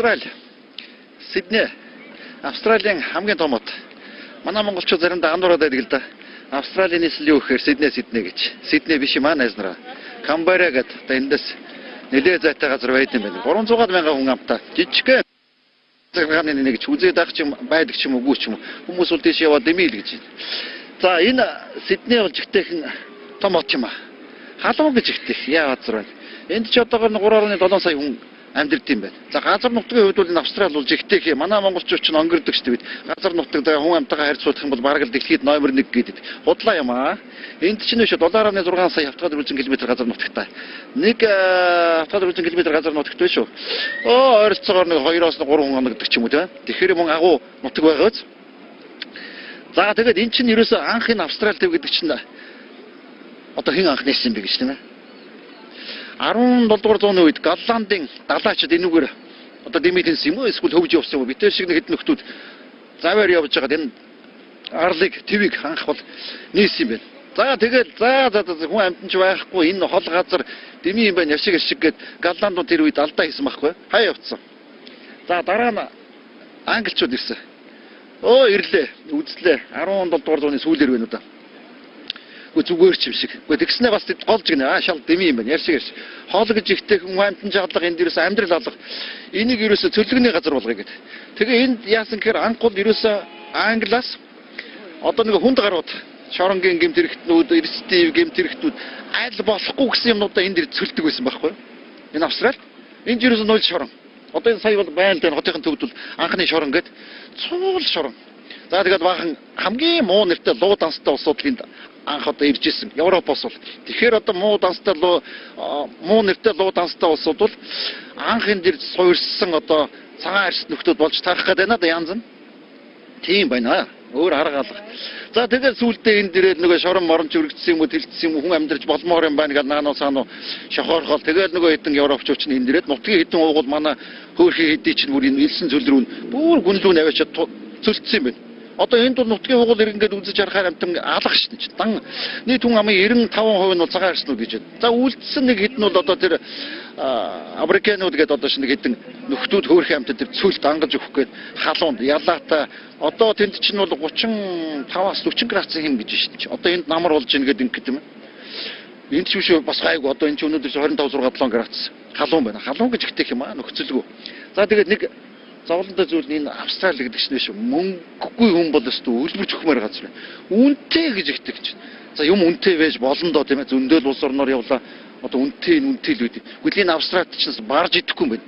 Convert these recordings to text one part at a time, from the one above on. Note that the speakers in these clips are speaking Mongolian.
Австрали. Сидней. Австралийн хамгийн том хот. Манай монголчууд заримдаа андуураад байдаг л да. Австралийн нийслэл юу гэхээр Сидней, Сидней гэж. Сидней биш юм аа, найз нараа. Камбера гэдэг одоо эндээс нэлээ зайтай газар байд юм байна. 300 мянган хүн амтай. Жижигхэн цагааны нэг ч үзээд ах ч юм байдаг ч юм уугүй ч юм. Хүмүүс бол тийш яваад дэмий л гэж байна. За, энэ Сидней бол жигтэйхэн том хот юм аа. Халуун гэж ихтэй яа газар байна. Энд ч одоогор 3.7 сая хүн амьдардаг юм байна. За, газар нутгийн хувьд бол энэ Австрали бол жигтэйх юм. Манай монголчууд ч онгирдог шүү дээ бид. Газар нутаг за хүн амтайгаа харьцуулах юм бол бараг л дэлхийд номер 1 гэдэг. Худлаа юм аа. Энд чинь биш 7.6 сая хавтгай 400 км газар нутагтай. Нэг хавтгай 400 км газар нутагтай шүү. Оо, ойролцоогоор нэг 2-оос 3 хүн оногддог ч юм уу, тийм. Тэгэхээр мөн агуу нутаг байгаа биз. За, тэгээд эн чинь ерөөсөө анх энэ Австрали төв гэдэг чинь одоо хэн анх нээсэн юм бэ гэж, тийм ээ. 17 дугаар зууны үед Голландын далайчид энүүгээр одоо дэмий тэнсэн юм уу, эсвэл хөвж явсан юм уу? Битэр шиг нэг хэдэн нөхдүүд заваар явж байгаад энэ арлыг, твийг анх бол нээсэн юм байна. За, тэгээд за за за хүн амьтан ч байхгүй, энэ хол газар дэмий юм байна, яшиг яшиг гээд Голландууд тэр үед алдаа хийсэн байхгүй. Хаяа явцсан. За, дараа нь англичууд ирсэн. Өө, ирлээ, үзлээ. 17 дугаар зууны сүүлээр байна уу да. Үгүй, зүгээр ч юм шиг. Үгүй, тэгснээ бас голж гинэ. Аа, шал дэмий юм байна. Ярьшиг ярьш. Хоол гэж ихтэй хүн амьтан жаалга, энд ерөөсөө амьдрал алга. Энийг ерөөсөө цөлгөний газар болгоё гэд. Тэгээ энд яасан гэхээр анх бол ерөөсөө Англиас одоо нэг хүнд гарууд, шоронгийн гэмт хэрэгтнүүд, эрсдийн гэмт хэрэгтнүүд аль болохгүй гэсэн юмнуудаа энд цөлдөг байсан байхгүй юу? Энэ Австрали. Энд ерөөсөө нул шорон. Одоо энэ сая бол байна л да, хотын төвд бол анхны шорон гэд цуул шорон. За, тэгээд баахан хамгийн муу нэртэй луу данстай улсууд энд анх одоо ирж исэн. Европоос бол. Тэгэхээр одоо муу данстай луу, муу нэртэй луу данстай улсууд бол анх энд ирж суурьсан одоо цагаан арьс нөхдүүд болж тарах гэдэг байна да, янз нь. Тийм байна. Өөр арга алга. За, тэгээд сүүлдээ энд ирээд нөгөө шорон морон ч өргөцсөн юм уу, тэлцсэн юм уу, хүн амьдарч болмоор юм байна гэдэг наануу саануу шохоорхол, тэгээд нөгөө хэдэн европчууд чинь энд ирээд нутгийн хэдэн уугуул манай хөөрхий хэдий чинь бүр энэ элсэн цөл рүү бүр гүнлүү наваачаад цөлцсөн юм байна. Одоо энд бол нутгийн хугуул иргэнгээд үзэж харахаар амтан алга шин чинь. Дан нийт хүн амын 95% нь бол цагаан арьснууд гэж байна. За, үлдсэн нэг хэд нь бол одоо тэр аборигенууд гэдэг одоо шинэ хэдэн нөхдүүд хөөрхөн амтан тэр цөлд ангаж өгөх гээд халуунд ялаатай, одоо тэнд чинь бол 35-аас 40 градус юм гэж шин чинь. Одоо энд намар болж ийн гэдэг ингэдэг юм. Энд ч биш бас гайгүй, одоо энэ ч өнөөдөр 25 6 7 градус халуун байна. Халуун гэж ихтэй юм аа, нөхцөлгүй. За, тэгээд нэг зовлонтой зүйл нь энэ Австрали гэдэг чинь биш мөнгөгүй хүн бол өстө өлбөрч өгмөр газар байна. Үнэтэй гэж ихтэй гэж. За, юм үнэтэй байж болно доо, тийм ээ, зөндөөл улс орноор явлаа. Одоо үнэтэй нь үнэтэй л үүдээ. Үгүй, энэ Австралид чинь барж идэхгүй юм байна.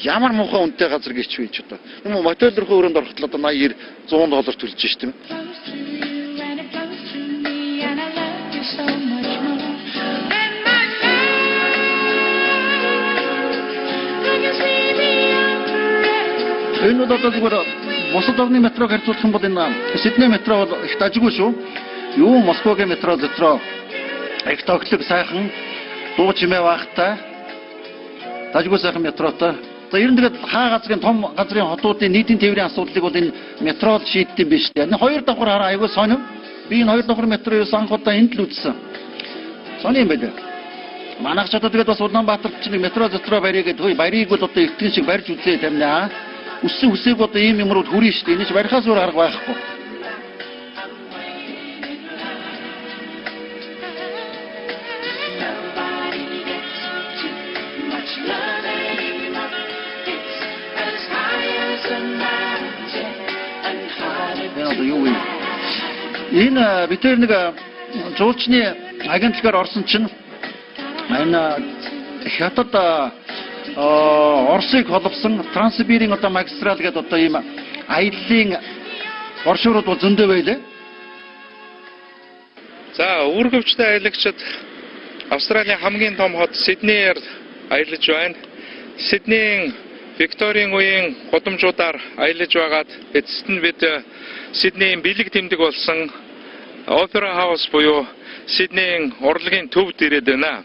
Ямар муухай үнэтэй газар гэж вэ ч одоо. Юм мотел руу өрөөнд ороход л одоо 80 90 100 доллар төлж шээ, тийм ээ. Flows through you and it flows through me and I love you so much more than my love. I can see beyond forever. Энэ бол одоо зүгээр бусад орны метрог харьцуулах юм бол энэ Сидней метро бол их дажгүй шүү. Юу, Москвагийн метро метро их тоглог сайхан дуу чимээ багтай, дажгүй сайхан метротой. За, ер нь тэгээд хаа газрын том газрын хотуудын нийтийн тээврийн асуудлыг бол энэ метро л шийддэг юм биш үү? Энэ хоёр давхар хараа, айгүй сонин. Би энэ хоёр давхар метро ерөөс анх удаа энд л үзсэн. Сони юм байна. Манайх ч одоо тэгээд бас Улаанбаатарт чинь нэг метро зотроо барья гэдэг. Хөөе, барийг бол одоо эртхэн шиг барьж үзээ тамнаа. Өссөн хүсээг одоо ийм юмрууд хүрнэ шүү дээ. Энэ ч барихаас өөр арга байхгүй. Nobody gets too much love anymore. It's as high as a mountain and harder Энэ одоо юу вэ? Энэ бид тэр нэг жуулчны агентлагаар орсон чинь энэ хятад Оросыг холбосон Транссибирийн одоо магистрал гэдэг одоо ийм аяллаа брошюрууд бол зөндөө байлаа. За, үүргэвчтэй аялагчид, Австралийн хамгийн том хот Сиднейээр аялаж байна. Сиднейн Викторийн үеийн гудамжуудаар аялаж байгаад эцэст нь бид Сиднейн бэлэг тэмдэг болсон Опера Хаус буюу Сиднейн урлагийн төвд ирээд байна.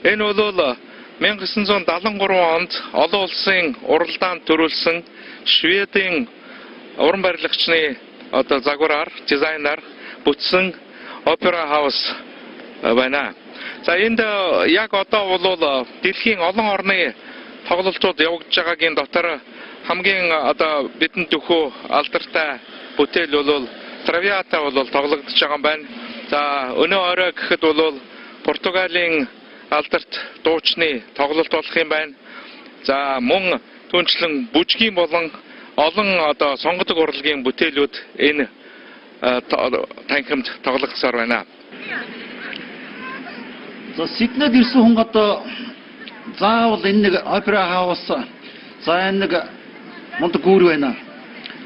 Энэ бол 1973 онд олон улсын уралдаанд төрүүлсэн Шведийн уран барилагчны одоо загвараар, дизайнаар бүтсэн Опера Хаус байна. За, энд яг одоо бол дэлхийн олон орны тоглолтууд явагдаж байгаагийн дотор хамгийн одоо бидэнд дөхөө алдартай бүтээл бол Травиата бол тоглогдож байгаа юм байна. За, өнөө орой гэхэд бол Португалийн алдарт дуучны тоглолт болох юм байна. За, мөн түүнчлэн бүжгийн болон олон одоо сонгодог урлагийн бүтээлүүд энэ танхимд тоглогдсоор байна. За, Сиднейд ирсэн хүн одоо заавал энэ нэг Opera House, за, энэ нэг мундаг гүүр байна.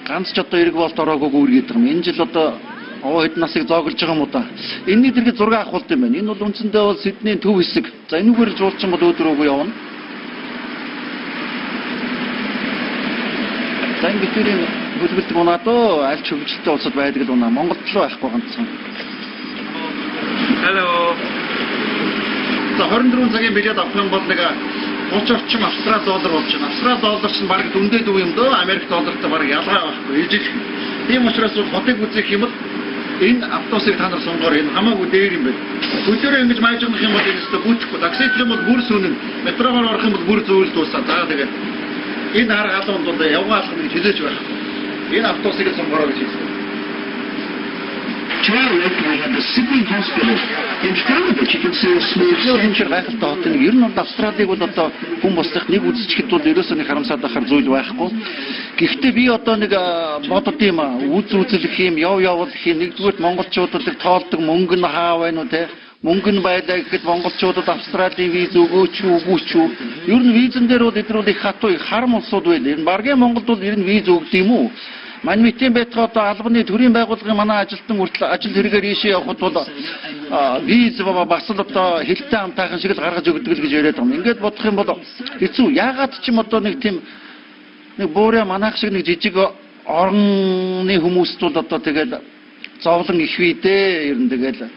Ганц ч одоо эрг болт ороогүй гүүр гэдэг юм. Энэ жил одоо овоо хэдэн насыг зооглож байгаа юм уу да. Энэний дэргэд зураг авах болд юм байна. Энэ бол үндсэндээ бол Сиднейн төв хэсэг. За, энүүгээр жуулчин бол өдөр үгүй явна. За, энэ битүүрийн хөлбөлдөг унаа дөө, аль ч хөгжилтэй улсад байдаг л унаа. Монголд л байхгүй ганцхан. Hello. За, 24 цагийн билет авах юм бол нэг 30 орчим австрал доллар болж байна. Австрал доллар чинь бараг дүндээ дүү юм дөө. Америк доллартай бараг ялгаа байхгүй. Ижил. Тийм учраас бол хотыг үзэх юм бол энэ автобусыг та нар сонгоор, энэ хамаагүй дээр юм байна. Өдөөрөө ингэж маажигнах юм бол энэ өстө гүйцэхгүй. Таксидах юм бол бүр сүүнэн. Метрогоор орох юм бол бүр зөөл дуусаа. За, тэгээд энэ хар халуунд бол явгаа алах гэж хэлээж байхгүй. Энэ автобусыг л сонгороо гэж хэлсэн. To our left we have the Sydney Hospital. In front of it you can see a small Тэр энэ гайхалтай хот нэг ер нь бол Австралиг бол одоо хүн бослох нэг үзэчихэд бол ерөөсөө нэг харамсаад байхаар зүйл байхгүй. Гэхдээ би одоо нэг бодод юм а, үз үзлэх юм, яв явуулах юм. Нэгдүгürt монголчуудад нэг тоолдог мөнгө нь хаа байна уу те? Мөнгө нь байлаа гэхэд монголчуудад Австралийн виз өгөөч үү, үгүйч үү? Ер нь визэн дээр бол эдгээр бол их хатуу, их харам улсууд байл. Ер нь баргийн Монголд бол ер нь виз өгд юм уу? Манмитын байтугай одоо албаны төрийн байгууллагын манай ажилтан хүртэл ажил хэрэгээр ийшээ явхад бол виз бас л одоо хэлтэй амтайхан шиг л гаргаж өгдөг л гэж яриад байгаа юм. Ингээд бодох юм бол хэцүү. Яагаад ч юм одоо нэг тийм нэг буурай манайх шиг нэг жижиг орны хүмүүст бол одоо тэгэл зовлон их бий дээ. Ер нь тэгэл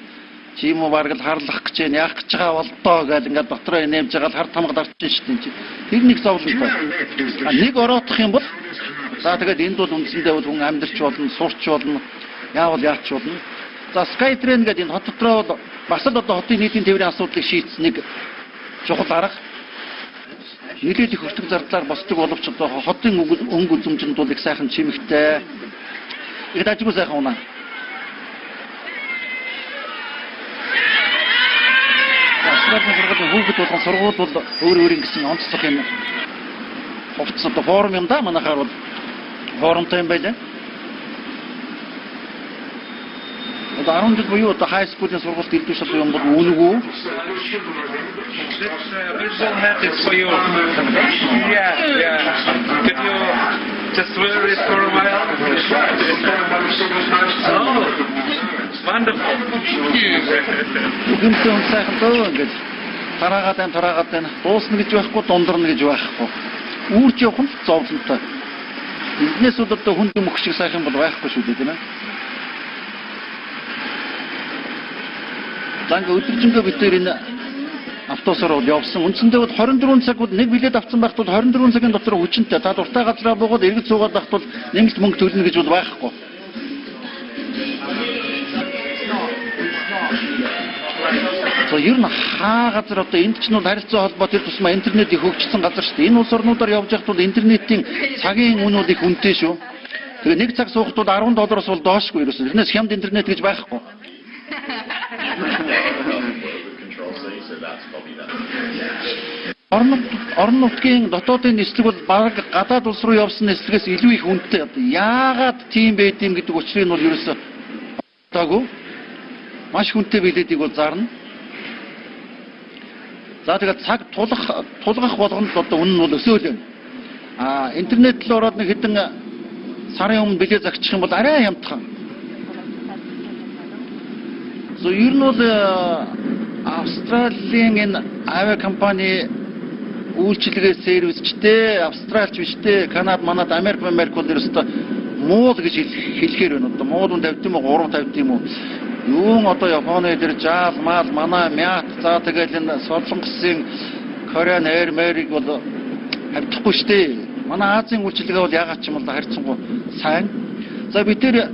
чи юм уу бараг л харлах гэж байна. Яах гэж байгаа болдоо гэл ингээд дотроо нэмж байгаа л хар тамга дарчин шүү дээ. Тэр нэг зовлонтой. Нэг ороотох юм бол за, тэгээд энд бол үндсэндээ бол хүн амьдарч болно, сурч болно, яавал яач болно. За, Skytrain гэдэг энэ хот дотроо бол бас л одоо хотын нийтийн тээврийн асуудлыг шийдсэн нэг чухал арга. Нэлээд их өртөг зардлаар босдог боловч одоо хотын өнгө үзэмжинд бол их сайхан чимэгтэй. Их дажгүй сайхан унаа. Австралийн сургуулийн хүүхэд болгон сургууль бол өөр өөрийн гэсэн онцлог юм хувцас одоо форм юм да, манайхаар бол формтой юм байлаа. Одоо 10 жил буюу одоо high school-ийн сургуульд элдв шалгах юм бол үнэгүй. This baseball hat is for you. Yeah. Could you just wear it for a while? Oh, wonderful. Үгэнтэй хүн сайхан дөө, ингээд тараагаад байна, тараагаад байна. Дуусна гэж байхгүй, дундарна гэж байхгүй. Үүрч явах нь зовлонтой. Энднээс бол одоо хүн мөх шиг сайхан бол байхгүй шүү дээ, тийм ээ. За, ингээ өдөржингөө бид тэр энэ автобусаар бол явсан. Үндсэндээ бол 24 цаг бол нэг билет авсан байхад бол 24 цагийн дотор хүчинтэй. Та дуртай газраа буугаад эргэж суугаад байхад бол нэмэлт мөнгө төлнө гэж бол байхгүй. За, ер нь хаа газар одоо энд ч нь бол харилцаа холбоо тэр тусмаа интернет их хөгжсөн газар шүү дээ. Энэ улс орнуудаар явж байхад бол интернетийн цагийн үн бол их үнэтэй шүү. Тэгээ нэг цаг суухад бол 10 доллароос бол доошгүй ерөөсөө. Тэрнээс хямд интернет гэж байхгүй. Control C, so that's probably that. Орон нутгийн дотоодын нислэг бол бараг гадаад улс руу явсан нислэгээс илүү их үнэтэй. Одоо яагаад тийм байд юм гэдэг учрыг нь бол ерөөсөө одоогүй. Маш хүнтэй билетийг бол зарна. За, тэгээд цаг тулах тулгах болгонд л одоо үнэ нь бол өсөөл байна. А интернет рүү ороод нэг хэдэн сарын өмнө билет загчих юм бол арай хямдхан. So ер нь бол Австралийн энэ авиа компани үйлчилгээ сервисчтэй Австралч биш те, Канад, манад, Америк, Америк бол ерөөсөө муу л гэж хэлэхээр байна. Одоо муу нь 50 юм уу, 3 50 юм уу? Юун одоо Японы тэр жаал маал манай мят, за, тэгэл энэ Солонгосын Korean Air Мэрийг бол хавьдахгүй штэ. Манай Азийн үйлчилгээ бол ягаад ч юм бол харьцангуй сайн. За, бид тэр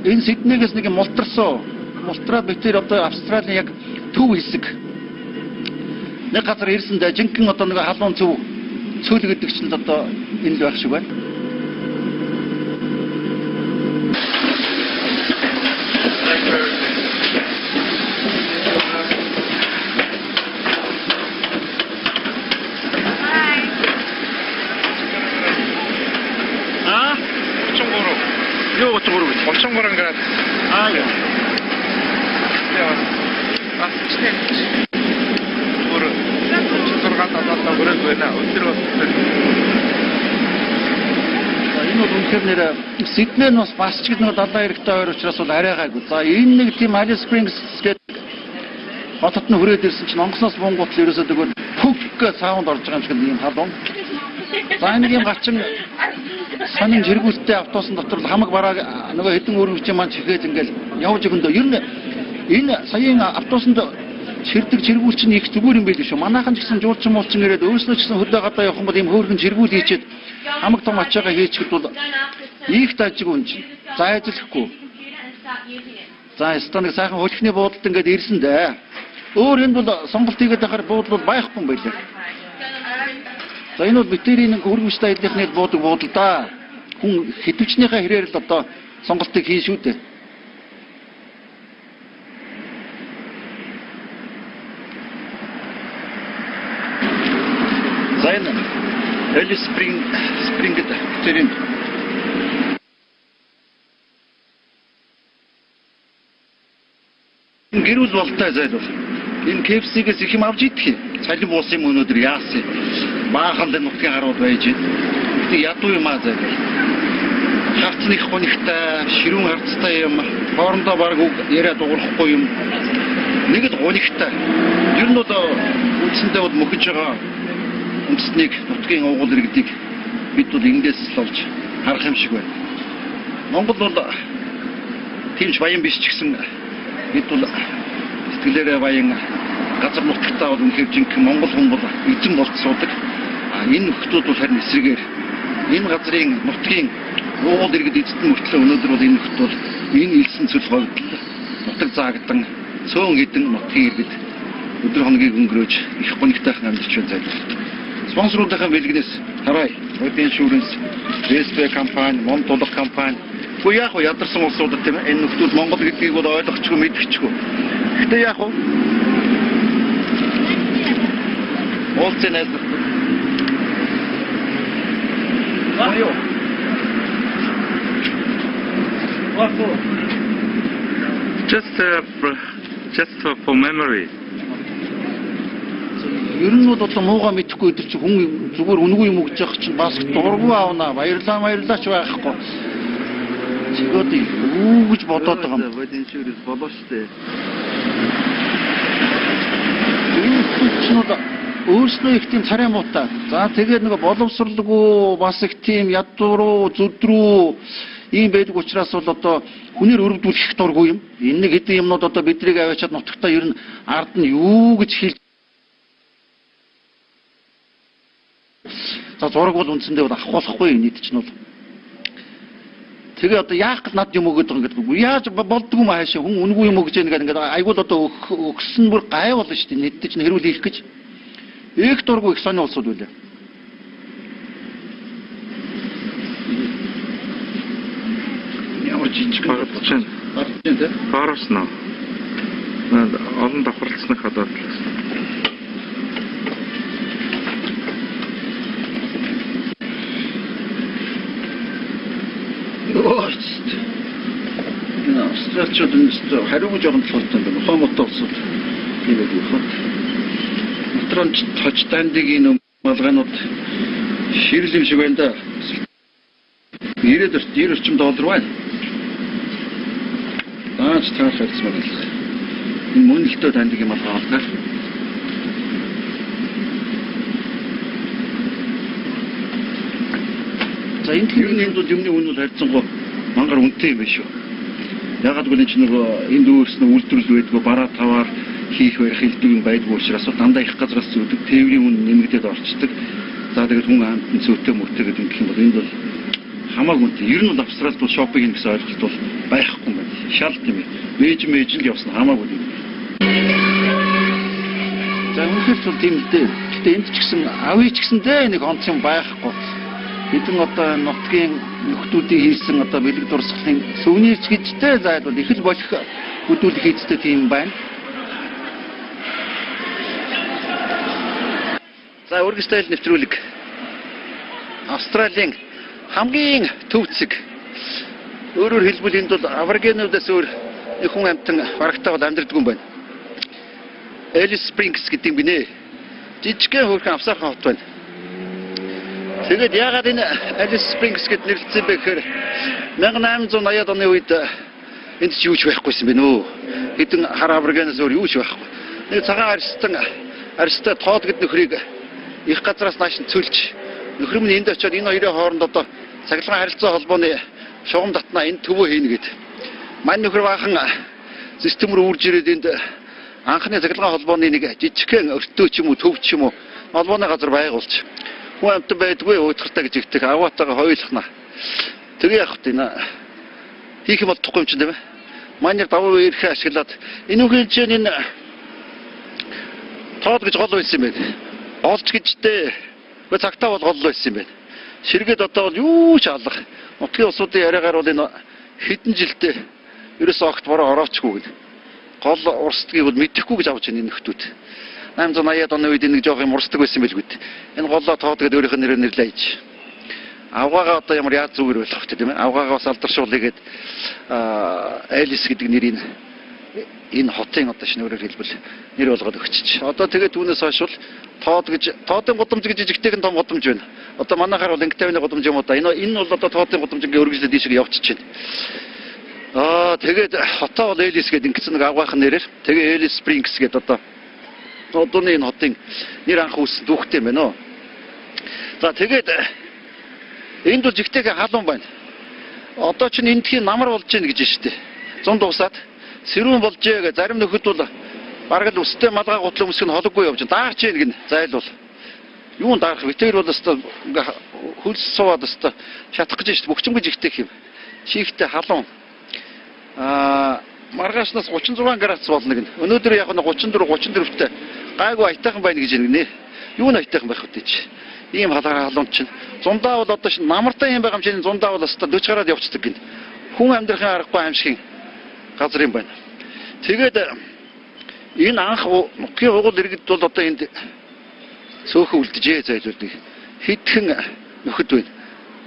энэ Сиднейгээс нэг мултарсан. Мултраад бид тэр одоо Австралийн яг төв хэсэг нэг газар ирсэндээ жинхэнэ одоо нэг халуун цөв цөл гэдэг чинь л одоо энэ л байх шиг байна. 33. Юу 33 гэж? 33 градус. Аа яа. Тэгээ бас ч бүр 36 7 хүрээд байна. Өдөр бас За энэ бол үнэхээр нэр Сидней нь бас ч гэдэг нэг далайн эрэгтэй ойр учраас бол арай гайгүй. За энэ нэг тийм Alice Springs гэдэг хотод нь хүрээд ирсэн чинь онгоцноос буунгуутал ерөөсөө тэгвэл пүк гэ саунд орж байгаа юм шиг нэг юм халуун. За энэ нэг юм гачин сонин жиргүүлтэй автобусын дотор л хамаг барааг нөгөө хэдэн өргөмжийн маань чихээл ингээл явж өгөндөө ер нь энэ саяын автобусанд чирдэг жиргүүл чинь их зүгээр юм байл шүү. Манайхан ч гэсэн жуулчин муулчин ирээд өөрснөө ч гэсэн хөдөө гадаа явах юм бол ийм хөөрхөн жиргүүл хийчихэд хамаг том ачаагаа хийчихэд бол их дажиг юм чинь. За ажиллахгүй. За ёстой нэг сайхан хөлхний буудалд ингээд ирсэн дээ. Өөр энд бол сонголт хийгээд байхаар буудал бол байхгүй юм байлаа. За энэ бол битэрийн нэг өргөмжтэй аяллахны буудаг буудал да. Хүн хитвчнийхээ хэрээр л одоо сонголтыг хийн шүү дээ. За энэ Alice Spring гэдэг битэрийн гэрүүл болтой зайлвал. Энэ KFC-гээс их юм авч идэх юм. Цалин буусан юм өнөөдөр яасан юм. Баахан л нутгийн харууд байж байна. Гэтэ ядуу юм аа зайлвал. Харц нэг гунигтай, ширүүн харцтай юм. Хоорондоо баг үг яриа дуурахгүй юм. Нэг л гунигтай. Ер нь бол үндсэндээ бол мөхөж байгаа үндэснийг нутгийн уугуул иргэдийг бид бол эндээс л олж харах юм шиг байна. Монгол бол тийм ч баян биш ч гэсэн бид бол сэтгэлээрээ баян газар нутагтаа бол үнэхээр жинхэнэ монгол хүн бол эзэн болж суудаг. А энэ нөхдүүд бол харин эсрэгээр энэ газрын нутгийн уугуул иргэд эзэдэн мөртлөө өнөөдөр бол энэ нөхд бол энэ элсэн цөл говьдол нутаг заагдан цөөн хэдэн нутгийн иргэд өдөр хоногийг өнгөрөөж их гонигтайхан амьдарч байна зайлшгүй. Спонсоруудынхаа бэлгнээс хараа. Royal Insurance, SB компани, Монтулах компани. Гэхдээ яг уу ядарсан улсуудад тийм ээ энэ нөхдүүд Монгол гэдгийг бол ойлгочихгүй мэдчихгүй. Гэхдээ яг уу уулзсан найз нар. Марио. What for? Just for memory. Ер нь бол одоо муугаа мэдэхгүй өдр чи хүн зүгээр үнгүй юм өгж явах чинь бас дургу аавна. Баярлаа баярлаа ч байхгүй. Тэгээд юу гэж бодоод байгаа юм. Royal Insurance болоо штэ. Энэ чинь бол өөрснөө их тийм царай муутай. За тэгээд нэг боловсралгүй бас их тийм ядууруу, зүдрүү ийм байдаг учраас бол одоо хүнээр өрөвдүүлэх дургүй юм. Энэ нэг хэдэн юмнууд одоо бидрийг аваачаад нутагтаа ер нь ард нь юу гэж хэлж За зураг бол үндсэндээ бол авах болохгүй нийт чинь бол. Тэгээ одоо яах гэж над юм өгöd байгаа гэдэг. Яаж болдгоо юм хаашаа хүн үнгүй юм өгж яах гэдэг ингээд айгуул одоо өгсөн бүр гай болно шүү дээ. Нийт чинь хэрүүл хийх гэж. Их дургүй их сони улсууд үлээ. Ямар жижиг Багадж байна. гарч байна те. Баараас нөө. Олон давхарлцснах хадаад л гэсэн. Йоо. Энэ австралчууд энэ өстө хариугүй жоохон толгойтой юм байна. Ухаан муутай улсууд тийм байдаг бахад. Матранч тож дандигийн малгайнууд ширэл юм шиг байна да. 90 орчим доллар байна. Даач таарах харьцмаар л. Энэ мөнөлтөө дандигийн малгай олноо. За энэ ер нь энд бол юмны үн бол харьцангуй мангар үнэтэй юм байна шүү. Ягаад гэвэл энэ чинь нөгөө энд өөрснөө үйлдвэрлэл байдгүй бараа таваар хийх барих хэлдэг юм байдгүй учраас дандаа их газраас зүүдэг тээврийн үн нэмэгдээд орчдөг. За тэгээд хүн амтэн зүйтэй мөртэй гэдэг юм гэх юм бол энд бол хамаагүй үнэтэй. Ер нь бол Австралид бол шопинг хийнэ гэсэн ойлголт бол байхгүй юм байна. Шал тийм ээ. Мэж мэж л явсан хамаагүй юм. За үнэхээр ч бол тийм л дээ. Гэтэ энд ч гэсэн авъя ч гэсэн дээ нэг онц юм байхгүй. Хэдэн одоо нутгийн нөхдүүдийн хийсэн одоо бэлэг дурсгалын сувенирч гэжтэй зайлвал их л болох хөдөлгөх хийцтэй тийм байна. За өргөстэй нэвтрүүлэг. Австралийн хамгийн төв цэг Өөрөөр хэлбэл энд бол аборигенуудаас өөр нэг хүн амьтан барагтаа бол амьдардаг юм байна. Alice Springs гэдэг юм гинэ. Жижигхэн хөөрхөн авсаархан хот байна. Тэгээд яагаад энэ Alice Springs гэд нэрлэгдсэн бэ гэхээр 1880-ад оны үед энд ч юу ч байхгүйсэн бэ нөө. Хэдэн хар аборигенаас өөр юу ч байхгүй. Нэг цагаан арьстан арьстай Тоод гэд нөхрийг их газраас нааш нь цөлж нөхөр минь энд очиод энэ хоёрын хооронд одоо цахилгаан харилцаа холбооны шугам татнаа энэ төвөө хийнэ гэд. Мань нөхөр баахан систем рүү үрж ирээд энд анхны цахилгаан холбооны нэг жижигхэн өртөө ч юм уу төв ч юм уу холбооны газар байгуулж хүн амьтан байдгүй уйтгартай гэж ихтэх аваатайгаа хоёулахна. Тэгээ явах вэ нэ хийх юм болдохгүй юм чинь тийм ээ. Манайр давуу эрхээ ашиглаад энэ үхийн чинь энэ Тоод гэж гол байсан юм байна. Олж гэжтэй. Гэхдээ цагтаа бол гол байсан юм байна. Ширгээд одоо бол юу ч алга. Нутгийн улсуудын яриагаар бол энэ хэдэн жилдээ ерөөсөө огт бороо ороочгүй гэнэ. Гол урсдгийг бол мэдэхгүй гэж авч байна энэ нөхдүүд. 880-ад оны үед нэг жоох юм урсдаг байсан байлгүй дээ. Энэ голлоо Тоод гэдээ өөрийнх нь нэрээр нэрлээ иж. Авгаагаа одоо ямар яаз зүгээр болох вэ тийм ээ. Авгаагаа бас алдаршуулъя гээд Элис гэдэг нэрийг энэ хотын одоо шинэ өөрөөр хэлбэл нэр болгоод өгчөж. Одоо тэгээд түүнээс хойш бол Тоод гэж Тоодын гудамж гэж жижигтэйхэн том гудамж байна. Одоо манайхаар бол Инг тавины гудамж юм уу да. Энэ бол одоо Тоодын гудамж ингээ өргөжлөд ийшээ явчихж байна. Тэгээд хотоо бол Элис гэдэг ингэсэн нэг авгаах нэрээр тэгээ Элис Спрингс гэдэг одоо одооны энэ хотын нэр анх үүссэн түүхтэй юм байна уу. За тэгээд энд бол жигтэйхэн халуун байна. Одоо чинь эндхийн намар болж гин гэж штэ. Зун дуусаад сэрүүн болжээ гэ зарим нөхөд бол бараг л өстэй малгай гутлын өмсөх нь хологгүй явж даарч гин гин зайлвал. Юун даарах битээр бол өстой ингээ хөлс сууад өстой шатах гэж штэ бөхчм гэж ихтэй юм. Шийхтэй халуун. Маргаашнаас 36 градус болно гин. Өнөөдөр яг нь 34 34-тэй гайгүй аятайхан байна гэж гинэ. Юу нь аятайхан байх вэ чи? Ийм халуун чинь. Зундаа бол одоо намартай юм байгаа юм чинь зундаа бол өстой 40 гараад явцдаг гин. Хүн амьдрахын аргагүй аимшигын газар юм байна. Тэгээд энэ анх нутгийн угуул иргэд бол одоо энд цөөхөн үлджээ зайлуулдаг. Хэдхэн нөхөд байна.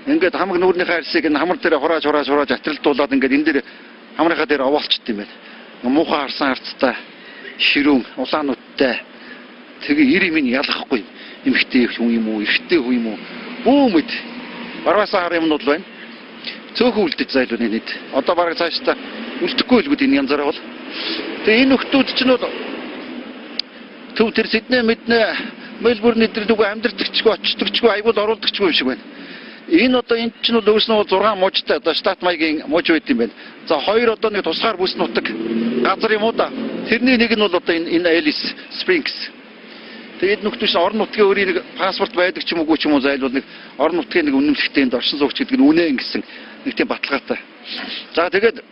Ингээд хамаг нүүрнийхээ арьсыг энэ хамар дээр хурааж хурааж хурааж атралдуулаад ингээд энэ дээр хамрынхаа дээр овоолчт юм байна. Муухай харсан харцтай ширүүн улаануудтай тэгээ ир юм ялгахгүй юм. Эмэгтэй хүн юм уу, эрэгтэй хүн юм уу? Бүүмэд барваасаа хар юмнууд байна. Цөөхөн үлдэж зайлуун нийт. Одоо бараг цаашдаа үлдэхгүй л гүд энэ янзаараа бол. Тэгээ энэ нөхдүүд чинь бол төв тэр Сидней мэднэ Мельбурн эдгээр нүгөө амьдрдагчгүй очдогчгүй аюул оруулдагчгүй юм шиг байна. Энэ одоо энд чинь бол өөрснөө 6 мужтай одоо штат маягийн муж байт юм байна. За хоёр одоо нэг тусгаар бүс нутаг газар юм уу да. Тэрний нэг нь бол одоо энэ Элис Спрингс. Тэгээд нөхдүүд чинь орон нутгийн өөрийн нэг паспорт байдаг ч юм уугүй ч юм уу зайлвал нэг орон нутгийн нэг үнэмлэхтэй энд оршин суугч гэдэг нь үнэ гэсэн нэг тийм баталгаатай. За тэгээд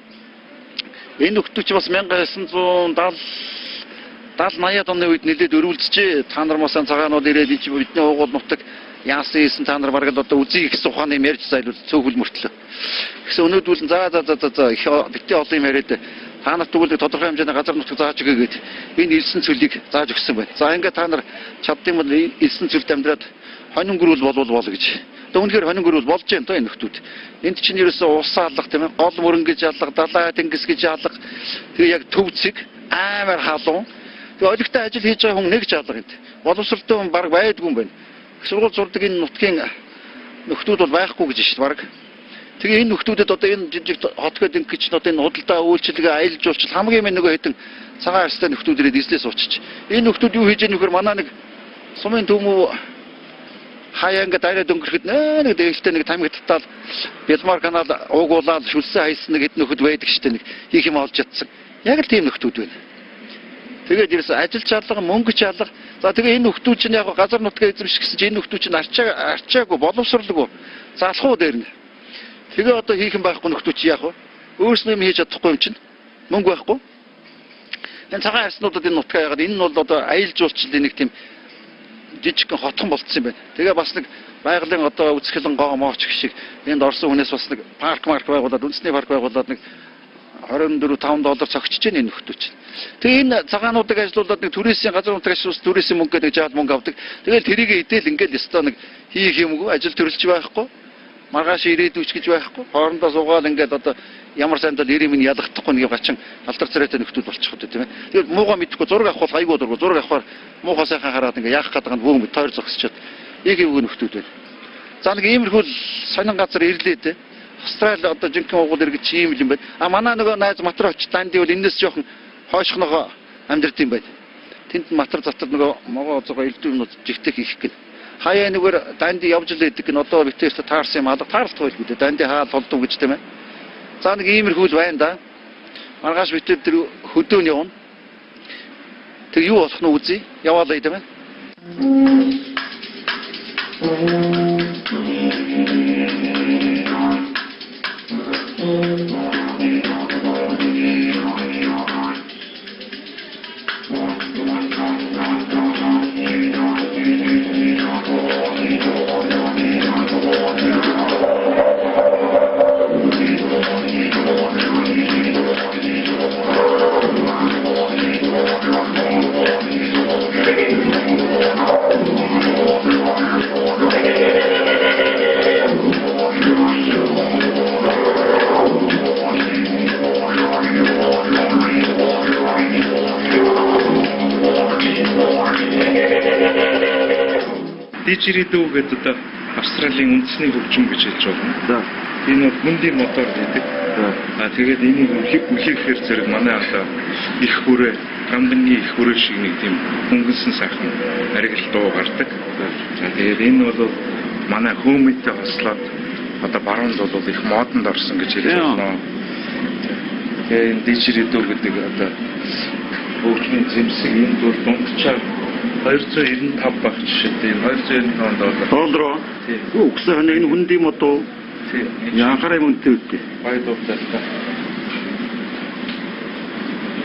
энэ нөхдүүд чинь бас 1970 80-ад оны үед нэлээд өрүүлжээ. Та нар масан цагаанууд ирээд ич бидний уугуул нутаг яасан ийсэн та нар бараг л одоо үзье гэсэн ухааны юм ярьж зайлвал цөөхөл мөртлөө. Тэгсэн өнөөдүүл за за за за за их битгий олон юм яриад та нарт тэгвэл тодорхой хэмжээний газар нутаг зааж өгье гэд энэ элсэн цөлийг зааж өгсөн байна. За ингээд та нар чаддсан бол элсэн цөлд амьдраад хонин гөрүүл болвол бол гэж. Одоо үнэхээр хонин гөрүүл болж байна доо энэ нөхдүүд. Энд чинь ерөөсөө ус алга тийм ээ гол мөрөн гэж алга, далай тэнгис гэж алга. Тэгээ яг төв цэг амар халуун. Тэгээ олигтой ажил хийж байгаа хүн нэг ч алга энд. Боловсролтой хүн бараг байдгүй юм байна. Их сургууль сурдаг энэ нутгийн нөхдүүд бол байхгүй гэж шít бараг. Тэгээ энэ нөхдүүдэд одоо энэ жижиг хот гэдэг ингэж одоо энэ худалдаа үйлчилгээ аялал жуулчлал хамгийн минь нөгөө хэдэн цагаан арьстай нөхдүүд ирээд эзлээ суучиж. Энэ нөхдүүд юу хийж яах нөхөр манай нэг сумын төмөө хаяа ингээд дайраад өнгөрөхөд нэг дээлтэй нэг тамхи татаал Бэлмар канал уугуулаад шүлсэн хайсан нэг хэд нөхөд байдаг штэ нэг хийх юм олж чадсан. Яг л тийм нөхдүүд байна. Тэгээд ерөөсөө ажил чалга, мөнгө чалга. За тэгээ энэ нөхдүүд чинь яг газар нутгаа эзэмших гэсэн чинь энэ нөхдүүд чинь арчаагүй, боловсролгүй. Залхуу дээр нь. Тэгээ одоо хийх юм байхгүй нөхдүүд чи яах вэ? Өөрснөө юм хийж чадахгүй юм чинь. Мөнгө байхгүй. Энэ цагаан арьснуудад энэ нутгаа яагаад энэ нь бол одоо аялал жуулчлалын нэг тийм жижигхэн хотхон болцсон юм байна. Тэгээ бас нэг байгалийн одоо үзэсгэлэн гоо мооч гэх шиг энд орсон хүнээс бас нэг парк марк байгуулад, үндэсний парк байгуулад нэг 24 5 доллар цогчж байна энэ нөхдүүд чинь. Тэгээ энэ цагаануудыг ажилуулад нэг түрээсийн газар нутаг ажилуулсан түрээсийн мөнгө гэдэг жаал мөнгө авдаг. Тэгэл тэрийг идэл ингээл ёстой нэг хийх юмгүй ажил төрөлж байхгүй. Маргааш ирээдүйч гэж байхгүй. Хоорондоо суугаал ингээд одоо ямар сайндал ирийн минь ялгахдахгүй нэг гачин алдар царайтай нөхдүүд болчих үү, тийм ээ. Тэгээд муугаа мэдэхгүй зураг авах бол айгүй дургу. Зураг авахаар муухай сайхан хараад ингээд яах гээд байгаа нь бүүн тойр зогсчод ийг эвгүй нөхдүүд байна. За нэг иймэрхүү сонин газар ирлээ дээ. Австрали одоо жинхэнэ угуул иргэж ийм юм байна. А манай нөгөө найз матар очиж данди бол энэс жоохон хойшхногоо амьдрд юм байна. Тэнд матар затар нөгөө могоо зогоо элдв юмнууд жигтэй хийх гин. Хаяа нэгэр данди явж л байдаг гин одоо битэрт таарсан юм алга таарлах байлгүй дээ. Данди хаа толдов гэж тийм ээ. За нэг иймэрхүү л байна да. Маргааш битэр тэр хөдөө нь явна. Тэр юу болох нь үзье. Яваалаа тийм ээ. Didgeridoo гэдэг одоо Австралийн үндэсний хөгжим гэж хэлж байна. За. Энэ бол хөндийн мотор гэдэг. Аа тэгээд энийг үлээхээр зэрэг манай одоо их хүрээ, гамдангийн их хүрээ шиг нэг тийм хөнгөнсөн сайхан аргил дуу гардаг. За тэгээд энэ бол манай хөөмөдтэй хослоод одоо баруунд бол их модонд орсон гэж хэлж байна. Тэгээд энэ Didgeridoo гэдэг одоо хөгжмийн зэмсэг энд бол дунджаар 295 баг жишээтэй энэ 295 доллар. Доллар. Тийм. Үгсэн энэ хөндийн мод уу? Тийм. Яхаарай мөнтэй үгүй. Гоё дуутай л та.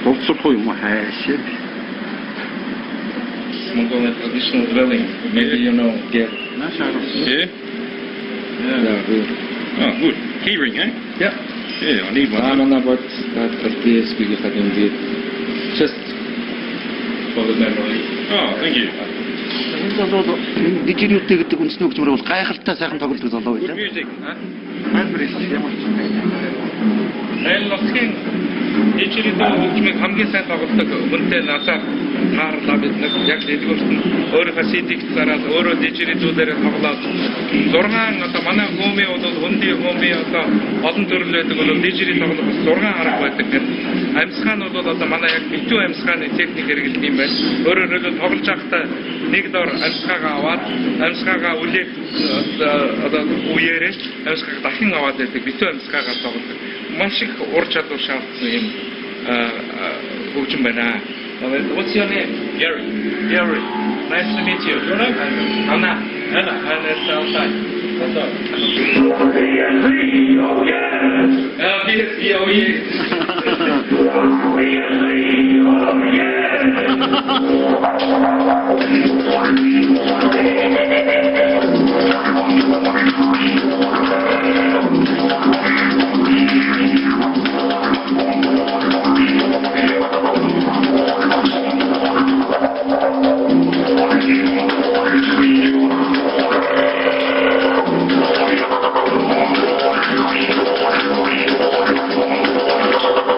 Дууцрах юм уу хайшаа. Mongolian traditional dwelling. Maybe you know. Yeah. Yeah? Yeah. Good. Oh, good. Key ring, eh? Yeah. Yeah, I need Аа one. манай бод даатгал DSP-ийн дэмжиж just for the memory. Oh, thank you. Энэ бол энэ дижириүтэй гэдэг үндэсний хөгжмөр бол гайхалтай сайхан тоглодог залуу Good байлаа. music, huh? Альбер ямар ч юм. Энэ нутгийн Didgeridoo хөгжмийг хамгийн сайн тоглодог хүнтэй надад таарлаа бид нэг яг дэлгүүрт нь өөрийнхөө CD-г зараад өөрөө Didgeridoo дээр тоглоод 6 одоо манай хөөмийн бол хөндийн хөөмийн одоо олон төрөл байдаг бол Didgeridoo тоглох бас 6 арга байдаг гэх. Амьсгаа нь бол одоо манай яг битүү амьсгааны техник хэрэглэдэг юм байна. Өөрөөр хэлбэл тоглож байхдаа нэг дор амьсгаагаа аваад амьсгаагаа үлээх одоо үеэрээ амьсгааг дахин аваад байдаг битүү амьсгаагаар тоглодог. Маш их ур чадвар шаардсан юм хөгжим байна. What's your name? Gary. Gary. Nice to meet you. Your name? Anna. Anna. Anna is outside. What's up? Yes, oh, yes.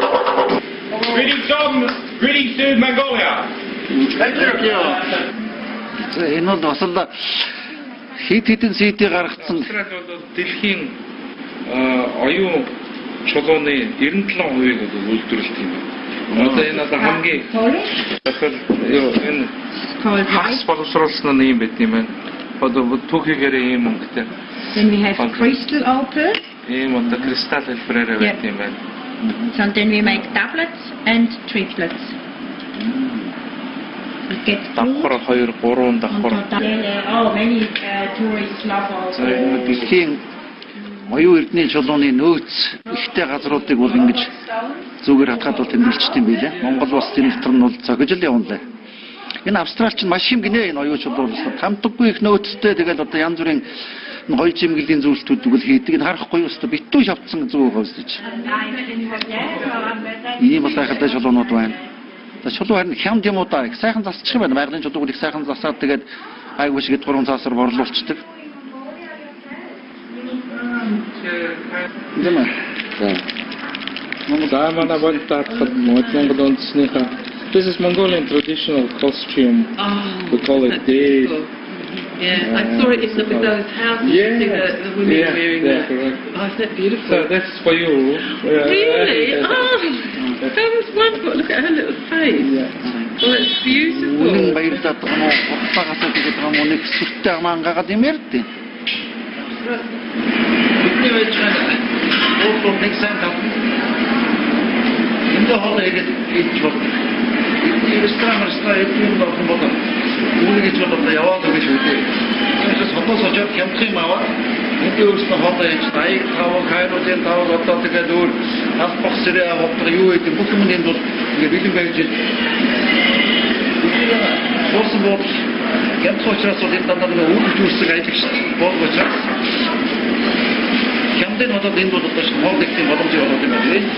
Greetings from, greetings to Mongolia. Thank you. За энэ бол бас л хэд хэдэн CD гаргацсан. Австрали бол дэлхийн оюун чулууны 97%-ийг бол үйлдвэрлэдэг юм байна. Одоо энэ одоо хамгийн захир юу энэ Called хагас white. боловсруулсан нь ийм байт юм байна. Одоо түүхийгээрээ ийм өнгөтэй. Then we have Okay. crystal opal. Ийм одоо кристалл хэлбэрээр байт юм байна. So and then we make doublets and triplets. We get Давхар 2 3 давхар. Oh, many tourists love За also. энэ дэлхийн оюун эрдний чулууны нөөц ихтэй газруудыг бол ингэж зүгээр хатгаад бол тэмдэглэжтэй юм билээ. Монгол улс энэ дотор нь бол зохиж л явна лээ. Энэ Австралч нь маш юм гинэ энэ оюун чулуу бол тамдаггүй их нөөцтэй тэгэл одоо янз бүрийн гоё жимгэлийн зүйлтүүдийг л хийдэг. Энэ харахгүй өстө битүү шавцсан зүг байгаа үсэж. Ийм бол гайхалтай чулуунууд байна. За чулуу харин хямд юм уу да их сайхан засчих юм байна. Байгалийн чулууг их сайхан засаад тэгээд айгүй шиг 3 цаасаар борлуулцдаг. Тийм ээ. За. Монгол За манай бодит даатгал Монгол үндэснийхээ. This is Mongolian traditional costume. Oh, We call it that's day. beautiful. Yeah, I saw it in the, with those houses. You see the women Yeah, wearing yeah, the. correct. Oh, isn't that beautiful? So that's for you. Yeah. Really? Oh, that was wonderful. Look at her little face. Yeah. Well, it's beautiful. Үнэн баярлаад байгаа юм уу? Худлаа асуудаг гэдэг юм уу? Нэг сүртэй амаангаад юм ярьдیں۔ Бидний байж байгаа буудлууд нэг сайн тавна. Энд хоол игээд идэж болдог. Эдний ресторан эдний юм болсон бол үүнийг ч бол одоо яваад өгч шүү дээ. Тэгээс хотоос очоод хямдхан юм аваад энд өөрснөө хоолоо хийж 85 хайруулын 5 одоо тэгээд өөр албах сэрээ авах юу гэдэг бүх юм энд бол ингээ бэлэн байж бидний суусан буудал хямдхан учраас бол энэ дандаа нэг үргэлж үүсдэг аялагч буудал учраас хямдын одоо энд бол одоо хоол идэх боломжийг олгоод юм байна.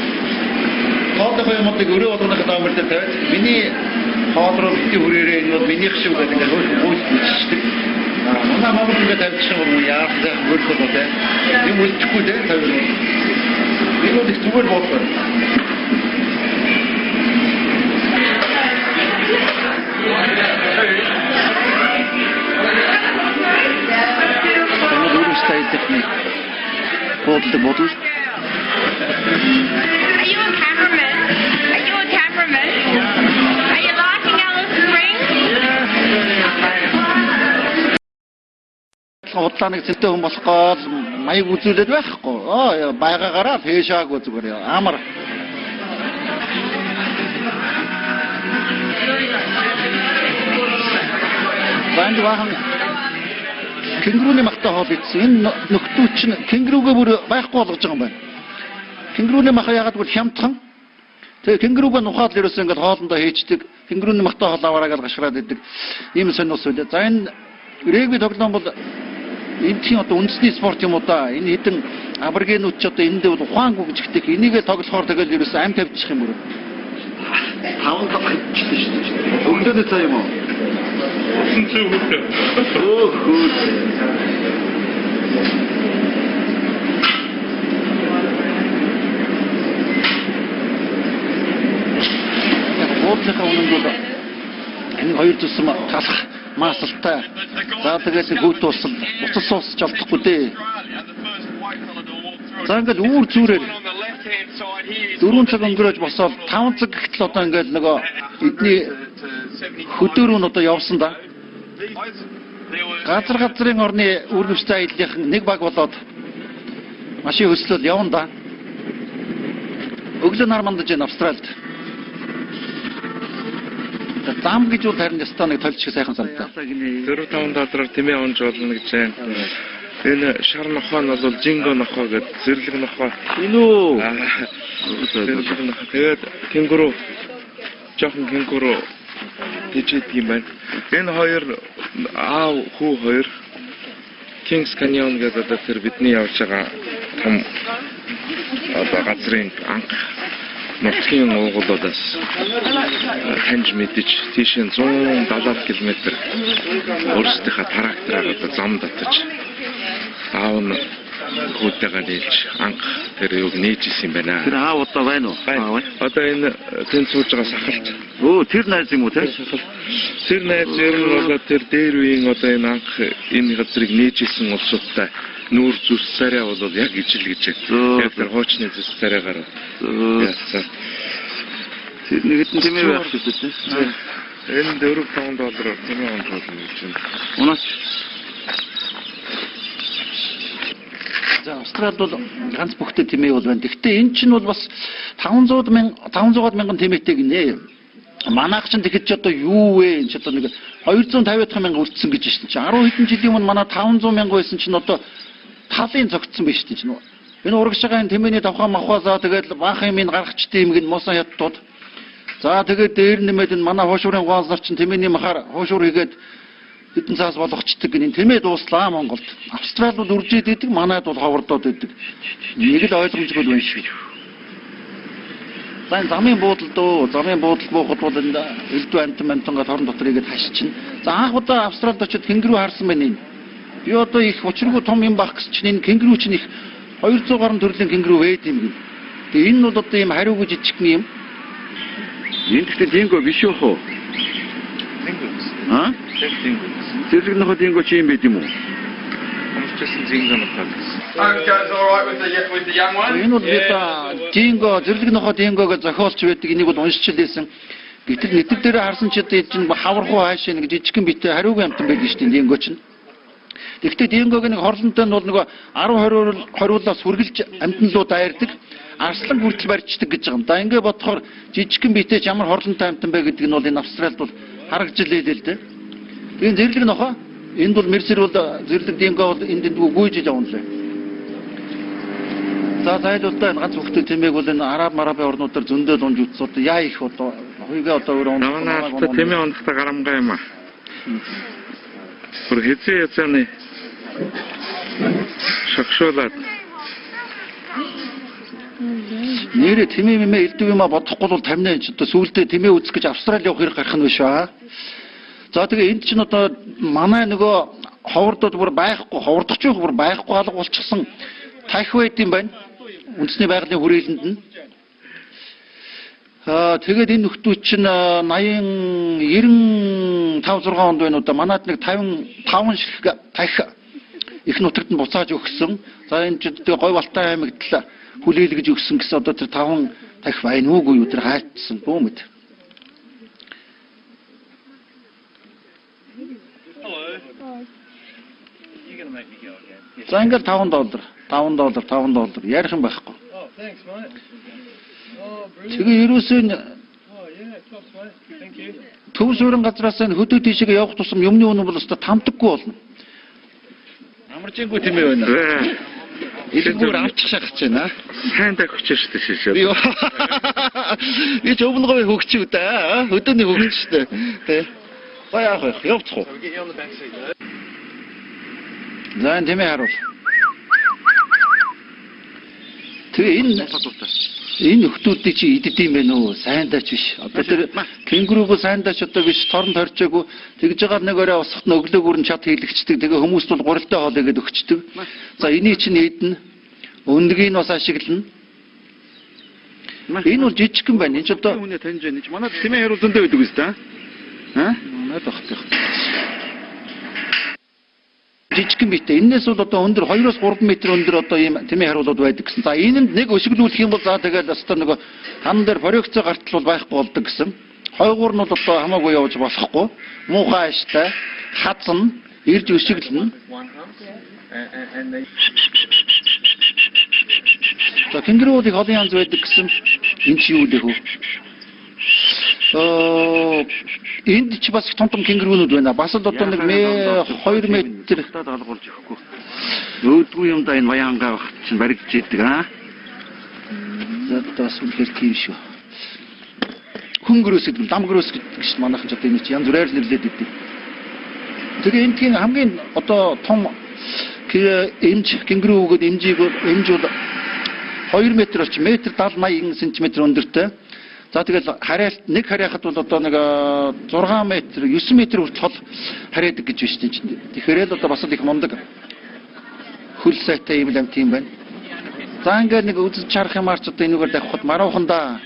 Хоолныхоо юмнуудыг өрөө болгоныхоо номер дээр тавиад миний хоол руу битгий хүрээрээ, энэ бол минийх шүү гэдэг ингээд хөл хөл бичдэг. Аа, манай Монгол ингээд тавьчих юм бол яах зайх хөрөх болоо те. Юм үлдэхгүй те тавина. Энэ бол их зүгээр бодлоо. Монгол өрөөстэй аяллахны буудалдаг буудал. Are you a cameraman? Are you a cameraman? Are you liking Alice Springs? Худлаа нэг зэнтэй хүн болох гол маяг үзүүлээд байхгүй. Оо, байгаагаараа фэшаагүй зүгээр амар. Банд бахан кенгуруны махтай хоол идсэн. Энэ нөхдүүд чинь кенгуругээ бүр байхгүй болгож байгаа юм байна. Кенгуруны мах яагаад гэвэл хямдхан. Тэгээ кенгуругээ нухаад л ерөөсөө ингээд хоолндоо хийчдэг. Кенгуруны махтай хоол аваараа гэж гашраад идэг. Ийм сонир ус үлээ. За, энэ регби тоглоом бол эндхийн одоо үндэсний спорт юм уу да. Энэ хэдэн аборигенууд ч одоо эндээ бол ухаангүй гэж ихтэй. Энийгээ тоглохоор тэгэл ерөөсөө ам тавьчих юм бүр. Таван тав хийчихсэн шүү дээ. Өглөөний цай юм уу? Усан зүү хөлтөө. Өөх хөө. Яг буудлынхаа үнэнд бол энэ хоёр зүсэм талах маасалтай. За, тэгээд хүүт усал буцал суусч олдохгүй дээ. За, ингээд үүр зүрээр 4 цаг өнгөрөөж босоод 5 цаг гэхтэл одоо ингээд нөгөө эдний хөдөөрөө нь одоо явсан да. Газар газрын орны үүргэвчтэй аяллахын нэг баг болоод машин хөслөөл явна да. Өглөө нар мандаж байна Австралид. Зам гэж бол харин ёстой нэг толж шиг сайхан замтай. 4-5 доллараар тэмээ унж болно гэж байна. Энэ шар нохоо нь бол жинго нохоо гэдэг зэрлэг нохоо. Энэ үү? Аа, зэрлэг нохоо. Тэгээд кенгуру, жоохон кенгуру тэжээдэг юм байна. Энэ хоёр аав хүү хоёр Kings Canyon гэдэг одоо тэр бидний явж байгаа том одоо газрын анх нутгийн уугуулуудаас таньж мэдэж тийшээ 170 км өөрсдийнхөө трактораар одоо зам татаж аав нь хүүтэйгээ нийлж анх тэр юуг нээж исэн юм байна. Тэр аав одоо байна уу? Байна. Одоо энэ тэнд сууж байгаа сахалт. Өө, тэр найз юм уу те? Сахалт. Тэр найз ер нь бол тэр дээр үеийн одоо энэ анх энэ газрыг нээж исэн улсуудтай нүүр зүс царай бол яг ижил гэж. Яг тэр хуучны зүс царайгаар яасан. Тэр нэг хэдэн тэмээ байх шүү дээ те. Энэ 4-5 доллараар тэмээ унж болно гэж байна. Унаач. За, Австралид бол ганц бүхтэй тэмээ бол байна. Гэхдээ энэ чинь бол бас 500 мянга 500 мянган тэмээтэй гинэ. Манайх чинь тэгэхэд ч одоо юу вэ? Энэ ч одоо нэг 250 мянга үлдсэн гэж шин чинь. 10 хэдэн жилийн өмнө манай 500 мянга байсан чинь одоо талын зогтсон байж чинь. Энэ урагш байгаа энэ тэмээний давхаа махваасаа тэгээд баахан юм энэ гаргачдсан юм гин муусан хятадууд. За, тэгээд дээр нэмээд энэ манай хуушуурын гуанс нар чинь тэмээний махаар хуушуур хийгээд хэдэн цаас болгочдөг гин энэ тэмээ дууслаа Монголд. Австрал бол үржээд идэг, манайд бол ховордоод идэг. Нэг л ойлгомжгүй байна шүү. За, энэ замын буудал дөө, замын буудал буухад бол энэ элдв амтан амтангаа торон дотор игээд хашчихна. За, анх удаа Австралид очиод кенгуру харсан байна энэ. Би одоо их учиргүй том юм байх гэсэн чинь энэ кенгуру чинь их 200 гаруй төрлийн кенгуру байд юм гин. Тэгээ энэ нь бол одоо ийм хариугүй жижигхэн юм. Энэ гэхдээ динго биш үү? Динго гэсэн. Аа? Яг динго гэсэн. Зэрлэг нохой динго чи юм байд юм уу? Хамчсан динго нохой гэсэн. Goes all right with the young one. Энэ бол бид динго, зэрлэг нохой дингог зохиолч байдаг. Энийг бол уншиж лээсэн. Гэтэл нийтэр дээр харсан чи одоо энэ чинь хавархуу хаашаа нэг жижигхэн битэй хариугүй амтан байдаг шүү дээ динго чинь. Тэгэхдээ дингог нэг хорлонтой нь бол нөгөө 10 20 хориулаас үргэлж амтан руу дайрдаг. Арслан хүртэл барьчдаг гэж байгаа юм. Да ингээ бодохоор жижигхэн битэй ч ямар хорлонтой амтан бэ гэдэг нь бол энэ Австралид бол харагдж лээ л дээ. Тэгээ зэрлэг нохой энд бол мерсер бол зэрлэг динго бол энд энд гүйж явна лээ. За зайлуулдаа энэ ганц хүүхдээ тэмээг бол энэ араб марабын орнуудаар зөндөө унж үтс одоо яа их одоо хуйгаа одоо өөрөө Намнаа тэмээ унахта гарамгай юм аа. Бүр хэзээ язааны шогшуулаад Нэрээ тэмээ мэмээ элдв юма бодохгүй бол тамина энэ ч одоо сүүлдээ тэмээ үзэх гэж Австрали явах хэрэг гарах нь биш аа. За тэгээ энд чинь одоо манай нөгөө ховордод бүр байхгүй ховордох ч бүр байхгүй алга болчихсон тархи байд юм байна. Үндэсний байгалийн хүрээлэнд нь. Аа тэгээд энэ нөхдүүд чинь 80 95 6 онд байна уу да манад нэг 55 ширхэг тархи их нутагт нь буцааж өгсөн. За энэ ч тэгээ Говь Алтай аймагт л хүлээлгэж өгсөн гэсэн одоо тэр 5 тархи байна уугүй юу тэр хайцсан бүү мэд. За ингээл 5 доллар, 5 доллар, 5 доллар ярих юм байхгүй. Oh, thanks, mate. Oh, brilliant. Тэгээ ерөөсөө энэ Oh, yeah, tops, mate. Thank you. төв суурин газраас энэ хөдөө тийшээ явах тусам юмны үнэ бол өстө тамдаггүй болно. Амарчингүй тэмээ байна. Илгүүр авчих шахаж байна. Сайн давхиж шүү дээ шишээ. Би би ч өвн говийн хөгч үү да. Хөдөөний хөгч шүү дээ. Тэ. За яах вэ? Явцх уу? So we get you on the back seat, though. За энэ тэмээ харуул. Тэгээ энэ энэ нөхдүүдийг чи иддэг юм байна уу? Сайн даач биш. Одоо тэр кенгурууг сайн даач одоо биш, торн торжээгүй. Тэгж байгаа нэг орой усхт нь өглөөгөр нь чат хийлэгчдэг. Тэгээ хүмүүст бол гурилтай хоол игээд өгчдөг. За энийг чинь идэнэ. Өндгийг нь бас ашиглана. Энэ бол жижигхэн байна. Энэ ч одоо Хүнээ таньж байна. Манай тэмээ харуул зөндөө байдаг үст аа. Аа? Манайд багт. Жижигхэн битэй. Энээс бол одоо өндөр 2-3 м өндөр одоо ийм тэмээ харуулууд байдаг гэсэн. За энэнд нэг өшиглүүлэх юм бол за тэгэл өстө нөгөө хан дээр проекци гартал бол байхгүй болдог гэсэн. Хойгуур нь бол одоо хамаагүй явж болохгүй. Муухай аштай, хазна, ирж өшиглэнэ. One hump. And they За кенгуру бол их олон янз байдаг гэсэн. Энэ чи юу лээ хөө? Энд ч бас их том том кенгурунууд байна. Бас л одоо нэг 2 м Таад алгуулж өгөхгүй. Өөдгүй юм да энэ баяангаа багт чинь баригдж идэг аа. За одоо бас үнэхээр тийм шүү. Хөнгөрөөс гэдэг нь лам гөрөөс гэдэг чинь манайхан ч одоо энэ чинь янз бүрээр л нэрлээд идэв. Тэгээ эндхийн хамгийн одоо том эмж кенгуру өгөөд эмжийг эмж бол 2 м орчим метр 70 80 см өндөртэй. За тэгэл харьяалт нэг харьяахад бол одоо нэг 6 м 9 м хүртэл хол харьяадаг гэж байна шүү дээ. Тэгэхээр л одоо бас л их мундаг хөл сайтай юм л амт юм байна. За ингээд нэг үзэж харах юмар ч одоо энүүгээр давхад маруухандаа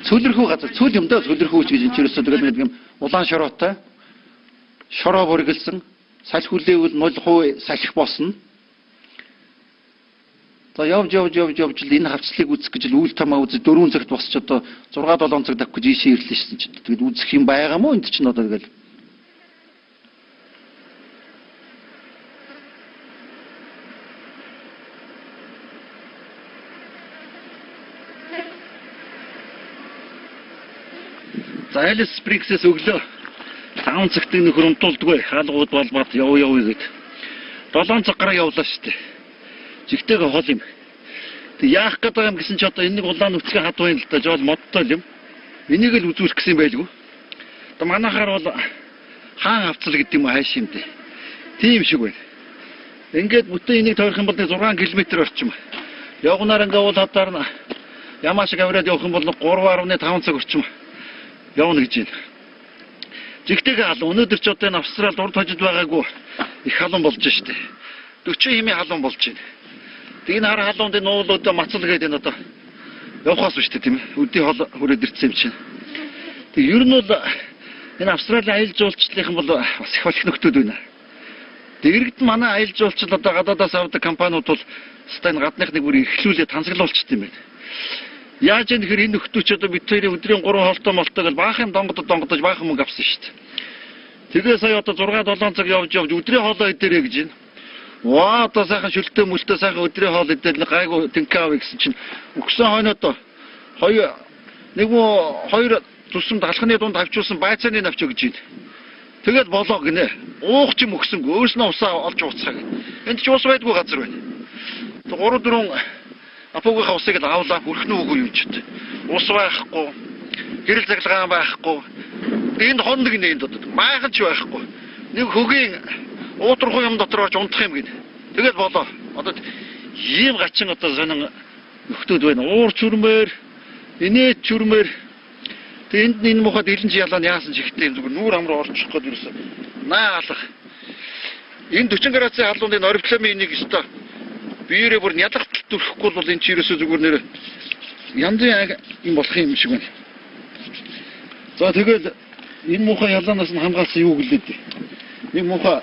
цөлрхүү газар цөл юм даа цөлрхүү ч гэж энэ ч ерөөсөө тэгэл нэг юм улаан шороотой шороо бүргэлсэн салхи хүлээвэл 0% салхи босно. За явж явж явж явж л энэ хавцлыг үзэх гэж л үйл тамаа үзэж 4 цагт босч одоо 6 7 цаг давх гэж ийшээ ирлээ шсэн чинь тэгэл үзэх юм байгаа мó энд чинь одоо тэгэл За Alice Springs-ээс өглөө 5 цагт нөхөр унтуулдаггүй хаалгууд болбоод яв яв гэд 7 цаг гараа явлаа шүү дээ. Жигтэйгээ хол юм. Тэг яах гээд байгаа юм гэсэн чи одоо энэ нэг улаан нүцгэн хад байна л да. Жол модтой л юм. Энийг л үзүүлэх гэсэн юм байлгүй. Одоо манайхаар бол хаан авцал гэдэг юм уу хайш юм дээ. Тийм шиг байна. Ингээд бүтэн энийг тойрох юм бол 6 км орчим. Явганаар ингээ уул хадаар нь ямаа шиг авираад явах юм бол 3.5 цаг орчим явна гэж байна. Жигтэйгээ халуун. Өнөөдөр ч одоо энэ Австралид урд хожид байгаагүй их халуун болж штэ. 40 хэмээ халуун болж байна. Тэг энэ хар халуунд энэ уулууд мацал гэдэг энэ одоо явахаас биш тийм ээ. Өдний хоол хүрээд ирсэн юм чинь. Тэг ер нь бол энэ Австралийн аялал жуулчлалынхан бол бас их болох нөхдүүд байна. Дэрэгд манай аялал жуулчлал одоо гадаадаас авдаг компаниуд бол өстой энэ гадныхныг бүр эрхлүүлээ тансаглуулчихд юм байна. Яаж юм тэгэхээр энэ нөхдүүд ч одоо бид хоёрын өдрийн 3 хоолтой молтой гэл баах юм донгодож баах мөнгө авсан шүү дээ. Тэгээ сая одоо 6 7 цаг явж өдрийн хоолоо идэрэ гэж байна. Ваа одоо сайхан шүлтээ мүлтээ сайхан өдрийн хоол идэл гайгүй тэнхээ авъя гэсэн чинь өгсөн хойноо хоёр нэг мө хоёр зүсэм далхны дунд авчулсан байцааны навч өгч байна. Тэгээд болоо гинэ. Уух ч юм өгсөнгүй өөрснөө усаа олж ууцгаа гэнэ. Энд ч ус байдгүй газар байна. 3 4 апугийнхаа усыг л авлаа хүрхнэ үгүй юм ч. Ус байхгүй. Гэрэл цаглагаан байхгүй. Энд хоног гинэ энд одоо майхан ч байхгүй. Нэг хөгийн уутрах юм дотор орж унтах юм гинэ. Тэгээд болоо. Одоо ийм гачин одоо сонин нөхдүүд байна. Уур чүрмээр, инээд чүрмээр. Тэг энд энэ муухай дэлэн чи ялаа яасан ч ихтэй юм зүгээр нүүр ам руу орчих гээд ерөөсө наа алах. Энэ 40 градусын халуунд энэ орифламын энийг өстой биеэрээ бүр нялгатал түрхэхгүй бол энэ чи ерөөсө зүгээр нэр янзын юм болох юм шиг байна. За тэгэл энэ муухай ялаанаас нь хамгаалсан юу гэлээ дээ. Нэг муухай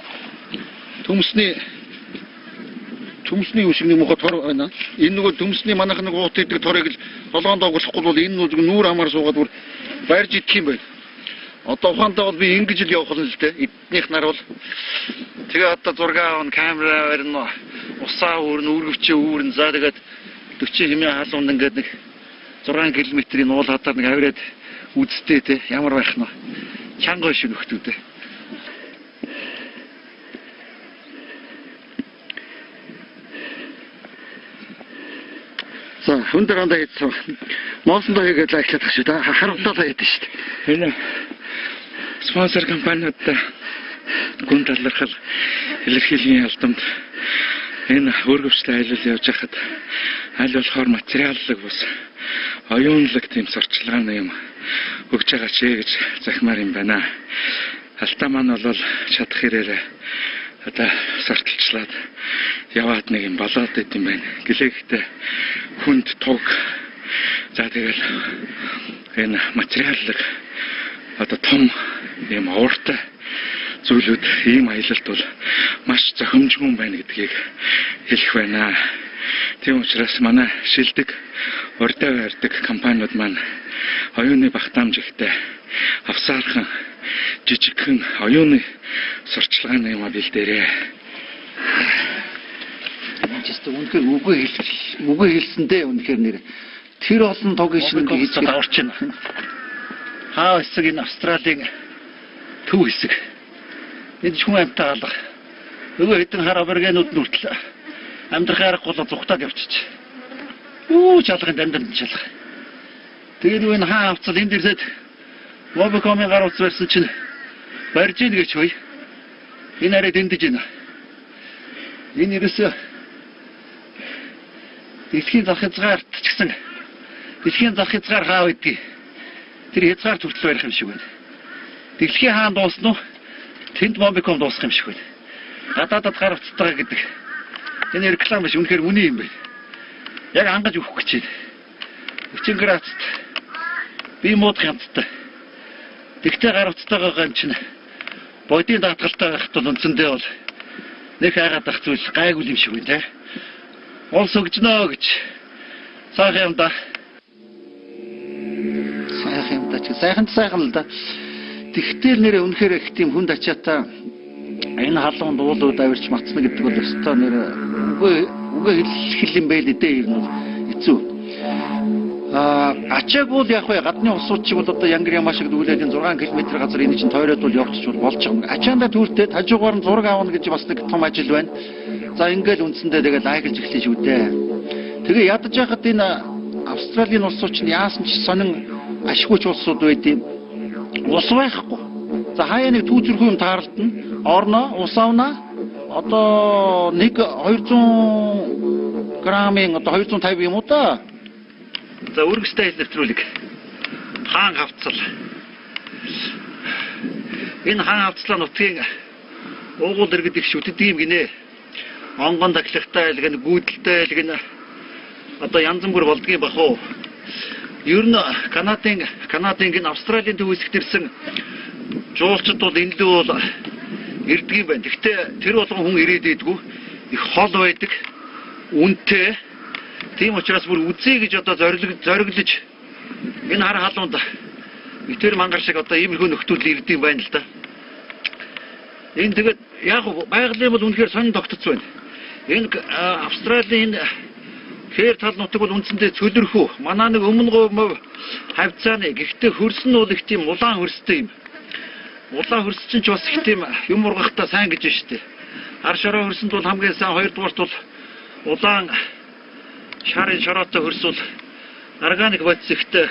төмсний юу шиг нэг муухай тор байна. Энэ нөгөө төмсний манайх нэг уут идэг торыг л толгоонд оглохгүй бол энэ нөгөө нүүр амаар суугаад бүр барьж идэх юм байна. Одоо ухаантай бол би ингэж л явах нь л дээ. Эднийх нар бол тэгээ одоо зураг аавна, камера барина, усаа үүрнэ, үргэвчээ үүрнэ. За тэгээд 40 хэмээн халуунд ингээд нэг 6 км-ийн уул хадаар нэг авираад үзтээ те ямар байх нь. Чанга шиг нөхдүүд. За өндөр андаа хийсэн. Моосондоо хийгээд лайклаад шүү дээ. Харамталаа хийдэж шүү дээ. Энэ спонсор компаниудтай гүн талархал илэрхийлгийн алдамд энэ өөргөвчлэн аялал явж байхад аль болохоор материаллаг бус оюунлаг тийм сурчлагын юм өгж байгаа ч гэж захимаар юм байна. Алтаа маань бол чадах хэрээрээ одоо сортолчлаад яваад нэг юм болоод идэм байна. Гэлээхтэй хүнд туг. За тэгэл энэ материаллаг одоо том юм ууртай зүйлүүд ийм аялалд бол маш зохимжгүй байна гэдгийг хэлэх байна. Тийм учраас манай шилдэг урдаа барьдаг компаниуд маань оюуны багтаамж ихтэй авсаархан жижигхэн оюуны сурчлагын юм бэлдээрээ. Манчестер үнэхээр үгүй хэлсэндээ үнэхээр нэр тэр олон тугийн шиг хийж даварч байна. Хаа хэсэг энэ Австралийн төв хэсэг. Энд хүн амьтаа алга. Нөгөө хэдэн хар аборигенууд нь хүртэл амьдрахын аргагүй бол зүхтаад явчих. Юу ч алгын амьдран чалга. Тэгээд нөгөө энэ хаан авцал энд ирээд Mobicom-ын гар утас барьсан чинь барьж ийн гэж хөөе. Энэ арай дэндэж байна. Энэ ерөөсөө дэлхийн зах хязгаарт ч гэсэн дэлхийн зах хязгаар хаа байдгийг тэр хязгаар хүртэл барих юм шиг байна. Дэлхийн хаан дуусна уу? Тэнд Mobicom дуусах юм шиг байна. Гадаадад гар утастайгаа гэдэг энэ реклам биш үнэхээр үнэн юм байна. Яг ангаж өгөх гэж байна. 40 градусд би муудах ямттай. Тэгтээ гар утастайгаа юм чинь бодийн даатгалтай байхад бол үндсэндээ бол нэг хайгаад ах зүйл гайгүй юм шиг байна те. Улс өгжнөө гэж сайхан юм да. Сайхан юм да чи сайхан сайхан л да. Тэгтэл нэрээ үнэхээр их тийм хүнд ачаатай энэ халуун дуулууд авирч мацна гэдэг бол өстой нэр үгүй хэлэх юм байл дээ ер нь бол хэцүү. Ачааг бол яг вэ гадны улсууд чиг бол одоо Янгар ямаа шиг дүүлээд энэ 6 км газар энэ чинь тойроод бол явчих болж байгаа юм. Ачаандаа түүртэй хажуугаар нь зураг авна гэж бас нэг том ажил байна. За ингээл үндсэндээ тэгээд лайклж эхлэв шүү дээ. Тэгээ ядаж яхад энэ Австралийн улсууд чинь яасан ч сонин ашгүйч улсууд байд юм. Ус байхгүй. За хаяа нэг түүзэрхүү юм таарлтна. Орно, ус авна. Одоо нэг 200 грамын одоо 250 юм уу да. За өргөстэй аялал нэвтрүүлэг. Хаан хавцал. Энэ хаан хавцлаа нутгийн уугуул иргэд их шүтдэг юм гинэ. Онгон тахилгатай айл гэн, гүйдэлтэй айл гэн одоо янз бүр болдгийн бах уу. Ер нь Канадын гэн Австралийн төв хэсэгт ирсэн жуулчид бол энэ лүү бол ирдэг юм байна. Гэхдээ тэр болгон хүн ирээд идэггүй. Их хол байдаг. Үнэтэй. Тийм учраас бүр үзье гэж одоо зориглож энэ хар халуунд битэр мангар шиг одоо иймэрхүү нөхдүүд ирдэг юм байна л да. Энэ тэгээд яг байгалийн бол үнэхээр сонин тогтцсон байна. Энэ Австралийн энэ хээр тал нутаг бол үндсэндээ цөлөрхүү. Манай нэг өмнө говь хавцааны гэхдээ хөрс нь бол их тийм улаан хөрстэй юм. Улаан хөрс чинь ч бас их тийм юм ургахтаа сайн гэж байна шүү дээ. Хар шороо хөрсөнд бол хамгийн сайн, хоёрдугаарт бол улаан шарын шороотой хөрс бол органик бодис ихтэй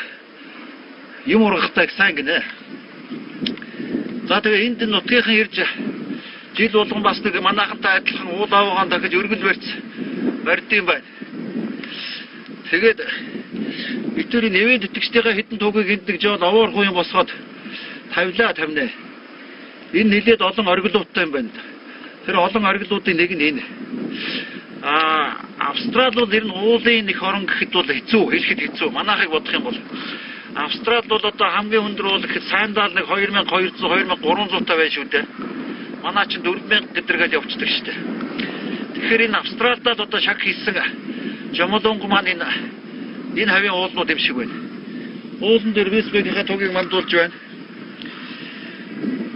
юм ургахтаа их сайн гинэ. За тэгээ энд нутгийнхан ирж жил болгон бас нэг манайхантай адилхан уул аваагаан дахиж өргөл барьц барьд юм байна. Тэгээд битүүрийн нэвэн тэтгэжтэйгээ хэдэн тугийг энд нэг жол овоорхуу юм босгоод тавилаа тавнэ. Энэ нэлээд олон оргилуудтай юм байна. Тэр олон оргилуудын нэг нь энэ. Австрали бол ер нь уулын их орон гэхэд бол хэцүү, хэлэхэд хэцүү. Манайхыг бодох юм бол Австрали бол одоо хамгийн өндөр уул гэхэд Сандал нэг 2200, 2300 та байж шүү дээ. Манай чинь 4000 гэдэргээл явцдаг шүү дээ. Тэгэхээр энэ Австралидад одоо шаг хийсэн Жомолонго маань энэ хавийн уулнууд юм шиг байна. Уулан дээр Висбекийнхаа тугийг мандуулж байна.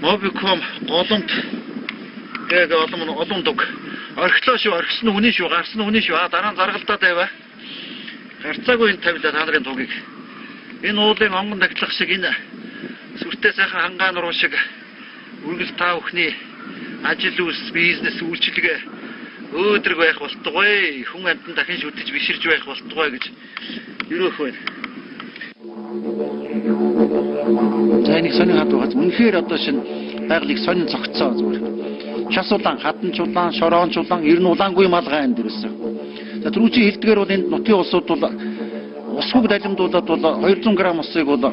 Mobicom голомт гээ олон туг. Орхилоо шүү, орхисон нь үнэн шүү, гарсан нь үнэн шүү. Дараа нь заргалдаад байва. Гарцаагүй энэ тавилаа та нарын тугийг. Энэ уулын онгон тахилах шиг энэ сүртэй сайхан хангаан нуруу шиг үргэлж та бүхний ажил үйлс, бизнес, үйлчилгээ өөдрөг байх болтугай. Хүн амьтан дахин шүтэж биширж байх болтугай гэж ерөөх байна. За энийг сонин хад байгаа. Үнэхээр одоо шинэ байгалыг сонин цогцоо зүгээр. Шас улаан, хадан чулаан, шороон чулаан, ер нь улаангүй малгай энэ дэрсэн. За түрүүчийн хэлдгээр бол энд нутгийн улсууд бол усгүйг далимдуулаад бол 200 г усыг бол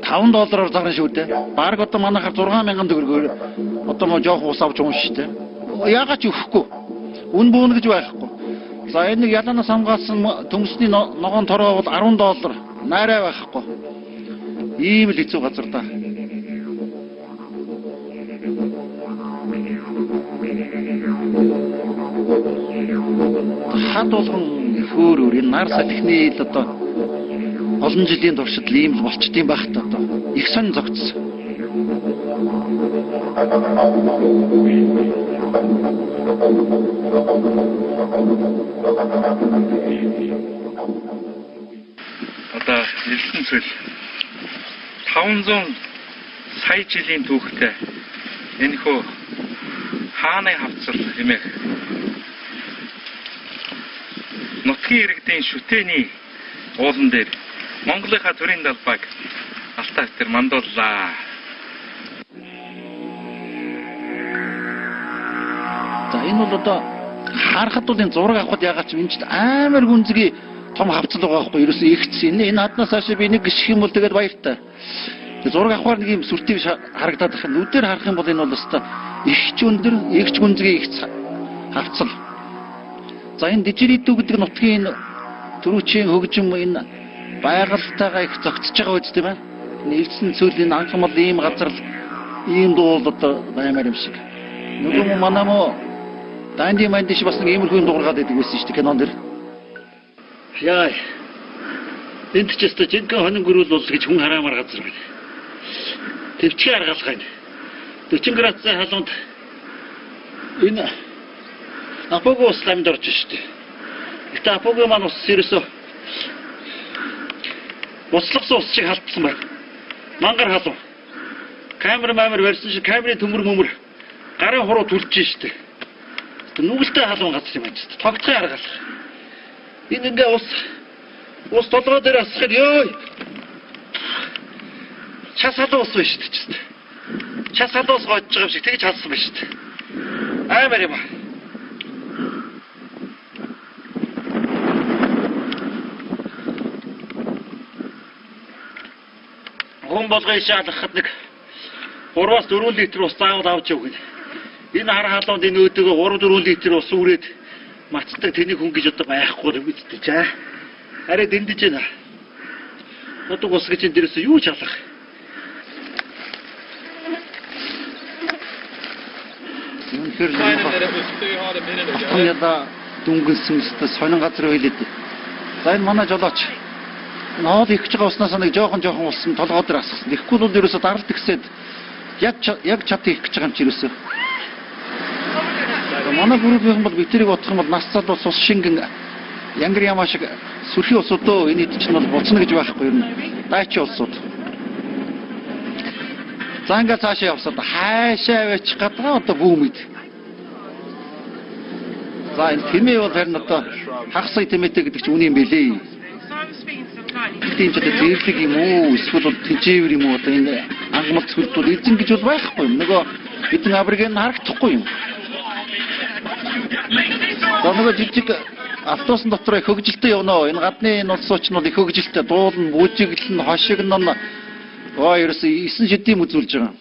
5 доллараар зарна шүү дээ. Бараг одоо манайхаар 6000 төгрөгөөр одоо мó жоох ус авч уун шүү дээ. Яагаад ч өгөхгүй. Үн бүүн гэж байхгүй. За энэ нэг ялаанаас хамгаалсан төмсний ногоон тороо бол 10 доллар. Найраа байхгүй. Ийм л хэцүү газар да. Хад болгон хөөр өөр энэ нар салхины ил одоо олон жилийн туршид ийм л болчдсон байх та одоо их сонь зогцсон. Одоо элсэн цөл 500 сая жилийн түүхтэй энэхүү хааны хавцал хэмээх нутгийн иргэдийн шүтээний уулан дээр Монголынхаа төрийн далбааг алтаа битэр мандууллаа. За энэ бол одоо харахад бол энэ зураг авахд ягаад ч энэ ч амар гүнзгий том хавцал байгаа байхгүй ерөөсөө ихц энэ хаднаас хойш би нэг гიშх юм бол тэгээд баяртай. Зураг авахар нэг юм сүртэй биш харагдаад байна. Нүдээр харах юм бол энэ бол өстой ихч өндөр, ихч гүнзгий ихц хавцал. За энэ дижиридүү гэдэг нутгийн энэ түрүүчийн хөгжим энэ байгальтайгаа их зохицож байгаа үстэй байна. Энэ элсэн цөл энэ анхмал ийм газар л ийм дуул одоо баймаар юм шиг. Нөгөө манай мó данди манди шиг бас нэг иймэрхүү юм дуурайгаад байдаг байсан шүү дээ кинон дэр. Яа. Энд ч өстой жинхэнэ хонин гөрүүл бол гэж хүн хараамар газар байна. Төвчгийн аргалгаа энэ. 40 градусын халуунд энэ Апого ус ламд орж шүү дээ. Гэтэ Апого маань ус ерөөсөө буцлагсан ус шиг халтсан байна. Мангар халуун. Камер маамер барьсан шиг камерын төмөр мөмөр гарын хуруу түлж шүү дээ. Нүгэлтэй халуун газар юм байна. Тогтхын аргалах. Энэ ингээ ус толгой дээр асахад ёо. Час халуун ус байна шүү дээ. Час халуун ус гоожж байгаа юм шиг тэгж халсан байна шүү дээ. Амар юм. Хүн болгон ишээ алхахад нэг 3-4 литр ус заавал авч явах гэнэ. Энэ хар халуунд энэ өөдөгөө 3-4 литр ус үрээд мацдаг тэнийг хүн гэж одоо байхгүй юм биз дээ. За. Арай дэндэж байна. Удаг ус гэж энэ дээрээс юу ч алах. Үнэхээр л Батхан яда дүнгэнсэн өстө сонин газар байлээ. За энэ манай жолооч. Энэ хоол их гэж байгаа уснаас нэг жоохон жоохон ус нь толгой дээр асгасан. Тэгэхгүй бол ерөөсө даралт гисээд яг чат их гэж байгаа юм чи ерөөсө. Манай группийнхэн бол битэрийг бодох юм бол нас залуу сус шингэн янгар ямаа шиг сүрхий улсууд энэ хэд чинь бол буцна гэж байхгүй юм. Дайчи улсууд. За ингээд цаашаа явсаад хайшаа аваачих гадгаа одоо бүүмэд. За энэ тэмээ бол харин одоо хагас сая тэмээтэй гэдэг чинь үний юм бэлээ. Тийм ч одоо зэрлэг юм уу эсвэл бол тэжээвэр юм уу одоо энэ ангамл цөлд бол эзэн гэж бол байхгүй юм. Нөгөө бидэн аборген харагдахгүй юм. За нөгөө жижиг автобусын дотор их хөгжилтэй явна. Энэ гадны энэ улсууч нь бол их хөгжилтэй. Дуулна, бүжиглэн, хошигнон. Оо ерөөсөө 9 шидийн үзүүлж байгаа.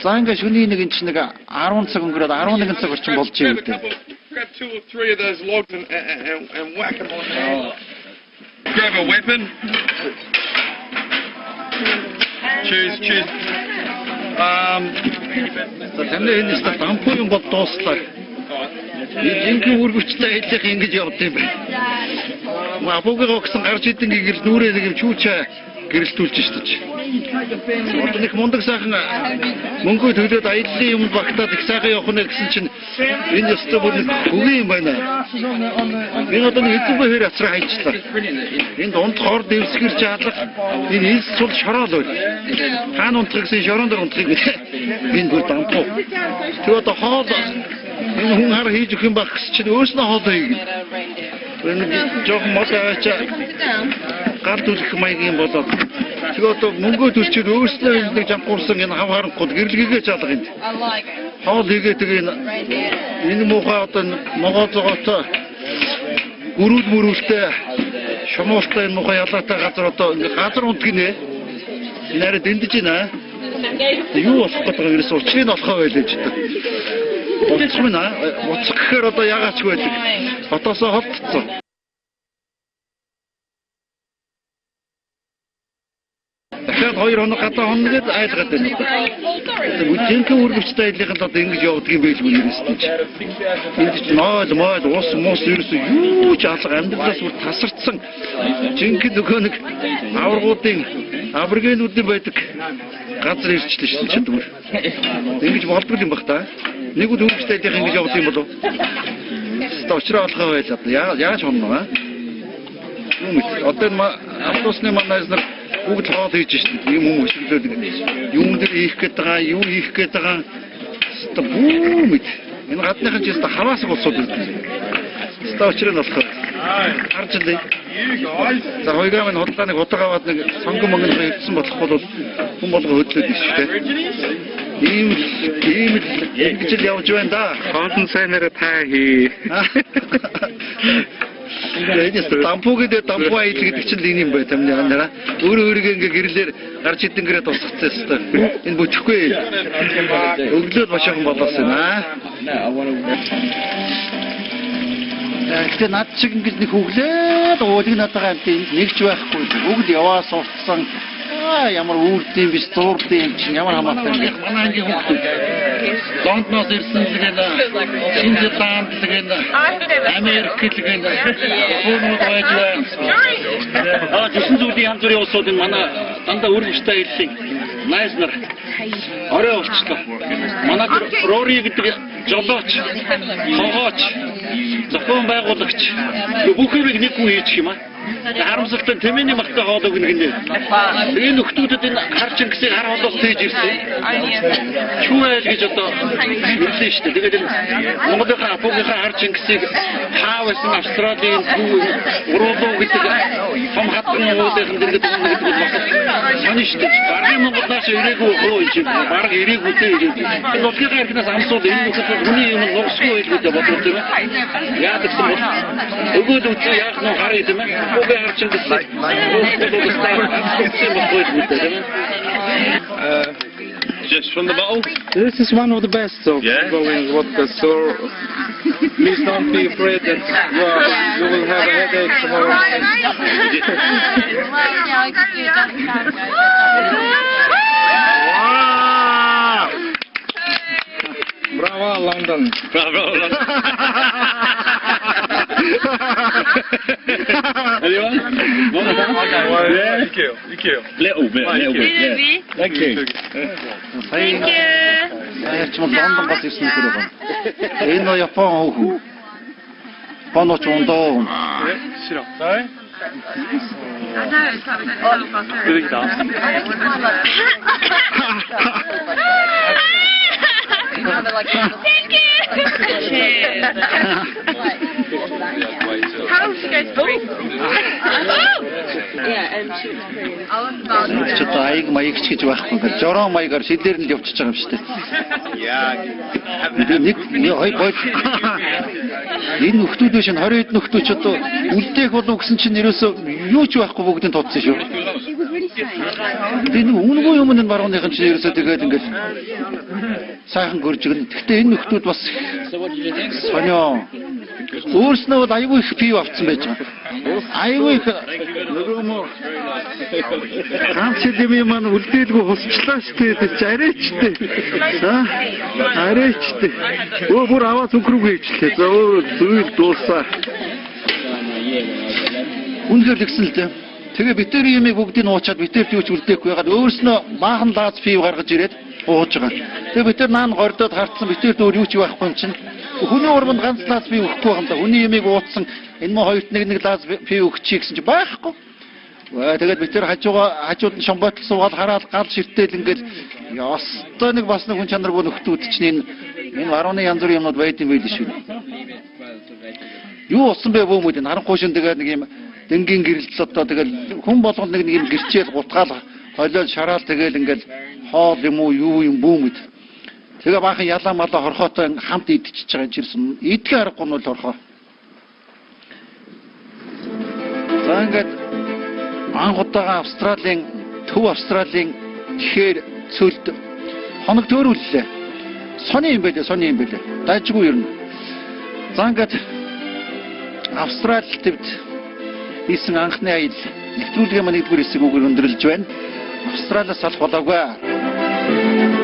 За ингээ шөнийн нэг энэ чинь нэг 10 цаг өнгөрөөд 11 цаг орчим болж байв үү. Grab 2 or 3 of those logs and whack them on there. Grab a weapon. Choose, choose. За таны энэ өстө дампуу юм бол дууслаа. Жинхэнэ үргэлжлээ хэлэх ингэж явд юм байна. Апугыг огсон гарч идэн гэрэл нүрээ нэг юм чүүчээ гэрэлтүүлж штэ. Одоо нэг мундаг сайхан мөнгө төлөөд аяллаа юмд багтаад их сайхан явах нэ гэсэн чинь энэ өстө бүр нэг хөгийн юм байна. Энэ одоо нэг эзэнгүй хэр ацраа хайчлаа. Энд унт хор дэвсгэрч алах энэ элс сул шороол байл. Хаана унтах гэсэн шорон дээр унтахыг энэ бүр дампуу. Тэр одоо хоол энэ хүн хар хийж өгөх юм байх гэсэн чинь өөрснөө хоол хийгэн. Энэ жоохон мод аваачаа гал түлхэх маягийн болоод тэгээ одоо мөнгөө төлчөөд өөрснөө нэг жампуурсан энэ хав харанхууд гэрлэгээ чалга энд. Хоол хийгээ тэгээ энэ муухай одоо ногоо зогоотой гөрүүл мөрүүлтэй шумуултай энэ муухай ялаатай газар одоо газар унт гинэ. Энэ арай дэндэж байна. Юу болох гээд байгаа юм ерөөс учрыг нь олохоо байлаа ч гэдэг. Буцах минь аа. Буцах гэхээр одоо ягаачгүй байдаг. Хотоосоо холдсон. Дахиад 2 хоног гадаа хоног гээд айлгаад байна. Жинхэнэ үргэлжтэй аяллахын одоо ингэж явдаг юм байлгүй нэрээс чинь. Энд чинь нойл мойл ус мус ерөөсөө юу ч алга амьдралаас бүр тасарчсан. Жинхэнэ нөгөө нэг аваргуудын аборигенүүдийн байдаг газар ирчлээ шин чинь дүр. Ингэж болдгоо юм бах та. Нэг үл үргэлжтэй аяллах ингэж явдаг юм болов. Өстө учраа олгоо байл одоо яаж хонно аа? Юм одоо энэ автобусны манай нар бүгд хоол хийж шин. Юм юм өшөглөөд юм дээр хийх гээд байгаа, юу хийх гээд байгаа. Өстө бүү мэд. Энэ гадныхан ч өстө хаваасаг улсууд байдаг. Өстө учрыг нь олохоо. Харж лээ. За хоёроо минь худлаа нэг худаг аваад нэг сонгон монгон хэвдсэн болох бол хүн болго хөдлөөд биш үү? Ийм л ингэж л явж байна да. Хоолн сайнараа та хий. Энэ дампуу гэдэг дампуу аялал гэдэг чинь л энэ юм байна тамны анараа. Өөрөө өөрийгөө ингээ гэрлээр гарч идэнгэрээ тусгацсан ёстой. Энэ бүтэхгүй. Өглөөд башаахан болоос юм аа. Гэхдээ над шиг ингэж нэг хөглөөд уулыг надад амт нэг ч байхгүй. Бүгд яваа сурцсан. Аа ямар үрдийн биш зуурдын юм чинь ямар хамаатай юм. Манай ангийн хүүхдүүд Лондоноос ирсэн л гэнэ, Шинэ Зеланд л гэнэ, Америк л гэнэ, Японууд байж байна. Аа 9 зүйлийн янз бүрийн улсууд энэ манай дандаа үргэлжтэй аяллаа найз нар орой болчлоо. Манай Рори гэдэг жолооч, хогооч, зохион байгуулагч бүх юмыг нэг хүн хийчих юм аа. Харамсалтай тэмээний магтаа хоол өгнө гинэ. Энэ нөхдүүдэд энэ хар чингисийг хар холоос тээж ирсэн. Чүү айл гэж одоо ирлээ шүү дээ. Тэгээд энэ Монголынхаа Апугийнхаа хар чингисийг хаа байсан Австралийн төв уруулуу гэдэг том хатан уулынхан дэргэд өгнө гэдэг бол бас сонин шүү дээ. Баргийн Монголоос ирээгүй хөө энэ чинь бараг ирээгүй дээ ирээд. Энэ нутгийнхаа эрхнээс амсуул энэ нөхөд хүний юм нугасгүй байлгүй дээ бодлоо тийм ээ. Яа гэсэн бол өгөөд үзье яах нь харъя тийм ээ. Хүүгээ харж ингэсэн. Just from the bottle? This is one of the best of going vodka, so please don't be afraid that you will have a headache tomorrow. Wow! Bravo, London. Bravo, London. Anyone? Yeah. Thank you. Little bit, little bit. Yeah. Thank you. Thank you. Сая ч юм Лондон бас ирсэн нөхөр байгаа. Энэ нөө Япон хүүхэн. Японооч ундоо. 싫어. Sorry? Thank you. Cheers. How old you guys drink? Yeah, and she was pretty. Энд ч одоо аяг маяг ч гэж байхгүй. Ингээд жороо маягаар шилээр нь л явчихж байгаа юм шүү дээ. Би нэг нэг хоёр гой. Энэ нөхдүүд биш, энэ 20 хэд нөхдүүд ч одоо үлдээх болов гэсэн чинь ерөөсөө юу ч байхгүй, бүгдийг туудсан шүү. Тэгээ нэг үнэгүй юм энэ барууныхан чинь ерөөсөө тэгээд ингээд сайхан гөрж гэн. Гэхдээ энэ нөхдүүд бас сонио. Өөрснөө бол айгүй их пив авцсан байж байгаа. Айгүй их нөгөө мө ганц юм маань үлдээлгүй хусчлаа шүү дээ. Тэр чи арайч дээ. За арайч дээ. Өө, бүр аваа зүг рүүгээ хийчлээ. За, өө, зүйл дуусаа. Үнэхээр тэгсэн л дээ. Тэгээ бид тэр юмыг бүгдийг нуучаад, бид тэр юу ч үлдээхгүй ягаад өөрснөө баахан лааз пив гаргаж ирээд ууж байгаа. Тэгээ бид тэр наан гордоод хартсан, бид тэр өөр юу ч байхгүй юм чинь. Хүний урманд ганц лааз пив өгөхгүй байгаа юм да. Хүний юмыг ууцсан энэ мө хоёрт нэг нэг лааз пив өгчихье гэсэн чи байхгүй. Ваа, тэгээд бид тэр хажууга хажууд нь шомботл суугаад хараад гал ширтэл ингээл ёстой нэг бас нэг хүн чанаргүй нөхдүүд чинь энэ барууны янз бүрийн юмнууд байд юм байл шүү. Юу болсон бэ бөөмөд, энэ харанхуй шин тэгээд нэг юм дэнгийн гэрэлтэл одоо тэгэл хүн болгонд нэг нэг юм гэрчээл гутгаал холиол шараал тэгэл ингээл хоол юм уу юу юм бөөмөд. Тэгээ баахан ялаа малаа хорхоотой хамт идчихэж байгаа юм чирсэн. Идэхээ аргагүй нь бол хорхоо. За, ингээд анх удаага Австралийн, Төв Австралийн чихээр цөлд хоног төөрүүллээ. Сони юм байлээ, сони юм байлээ. Дайжгүй ер нь. За, ингээд Австрали твд хийсэн анхны аялал нэвтрүүлгийн маань нэгдүгээр хэсэг үгээр өндөрлөж байна. Австралиас салах болоогүй.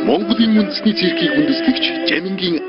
Монголын үндэсний циркийг үндэслэгч Жамингийн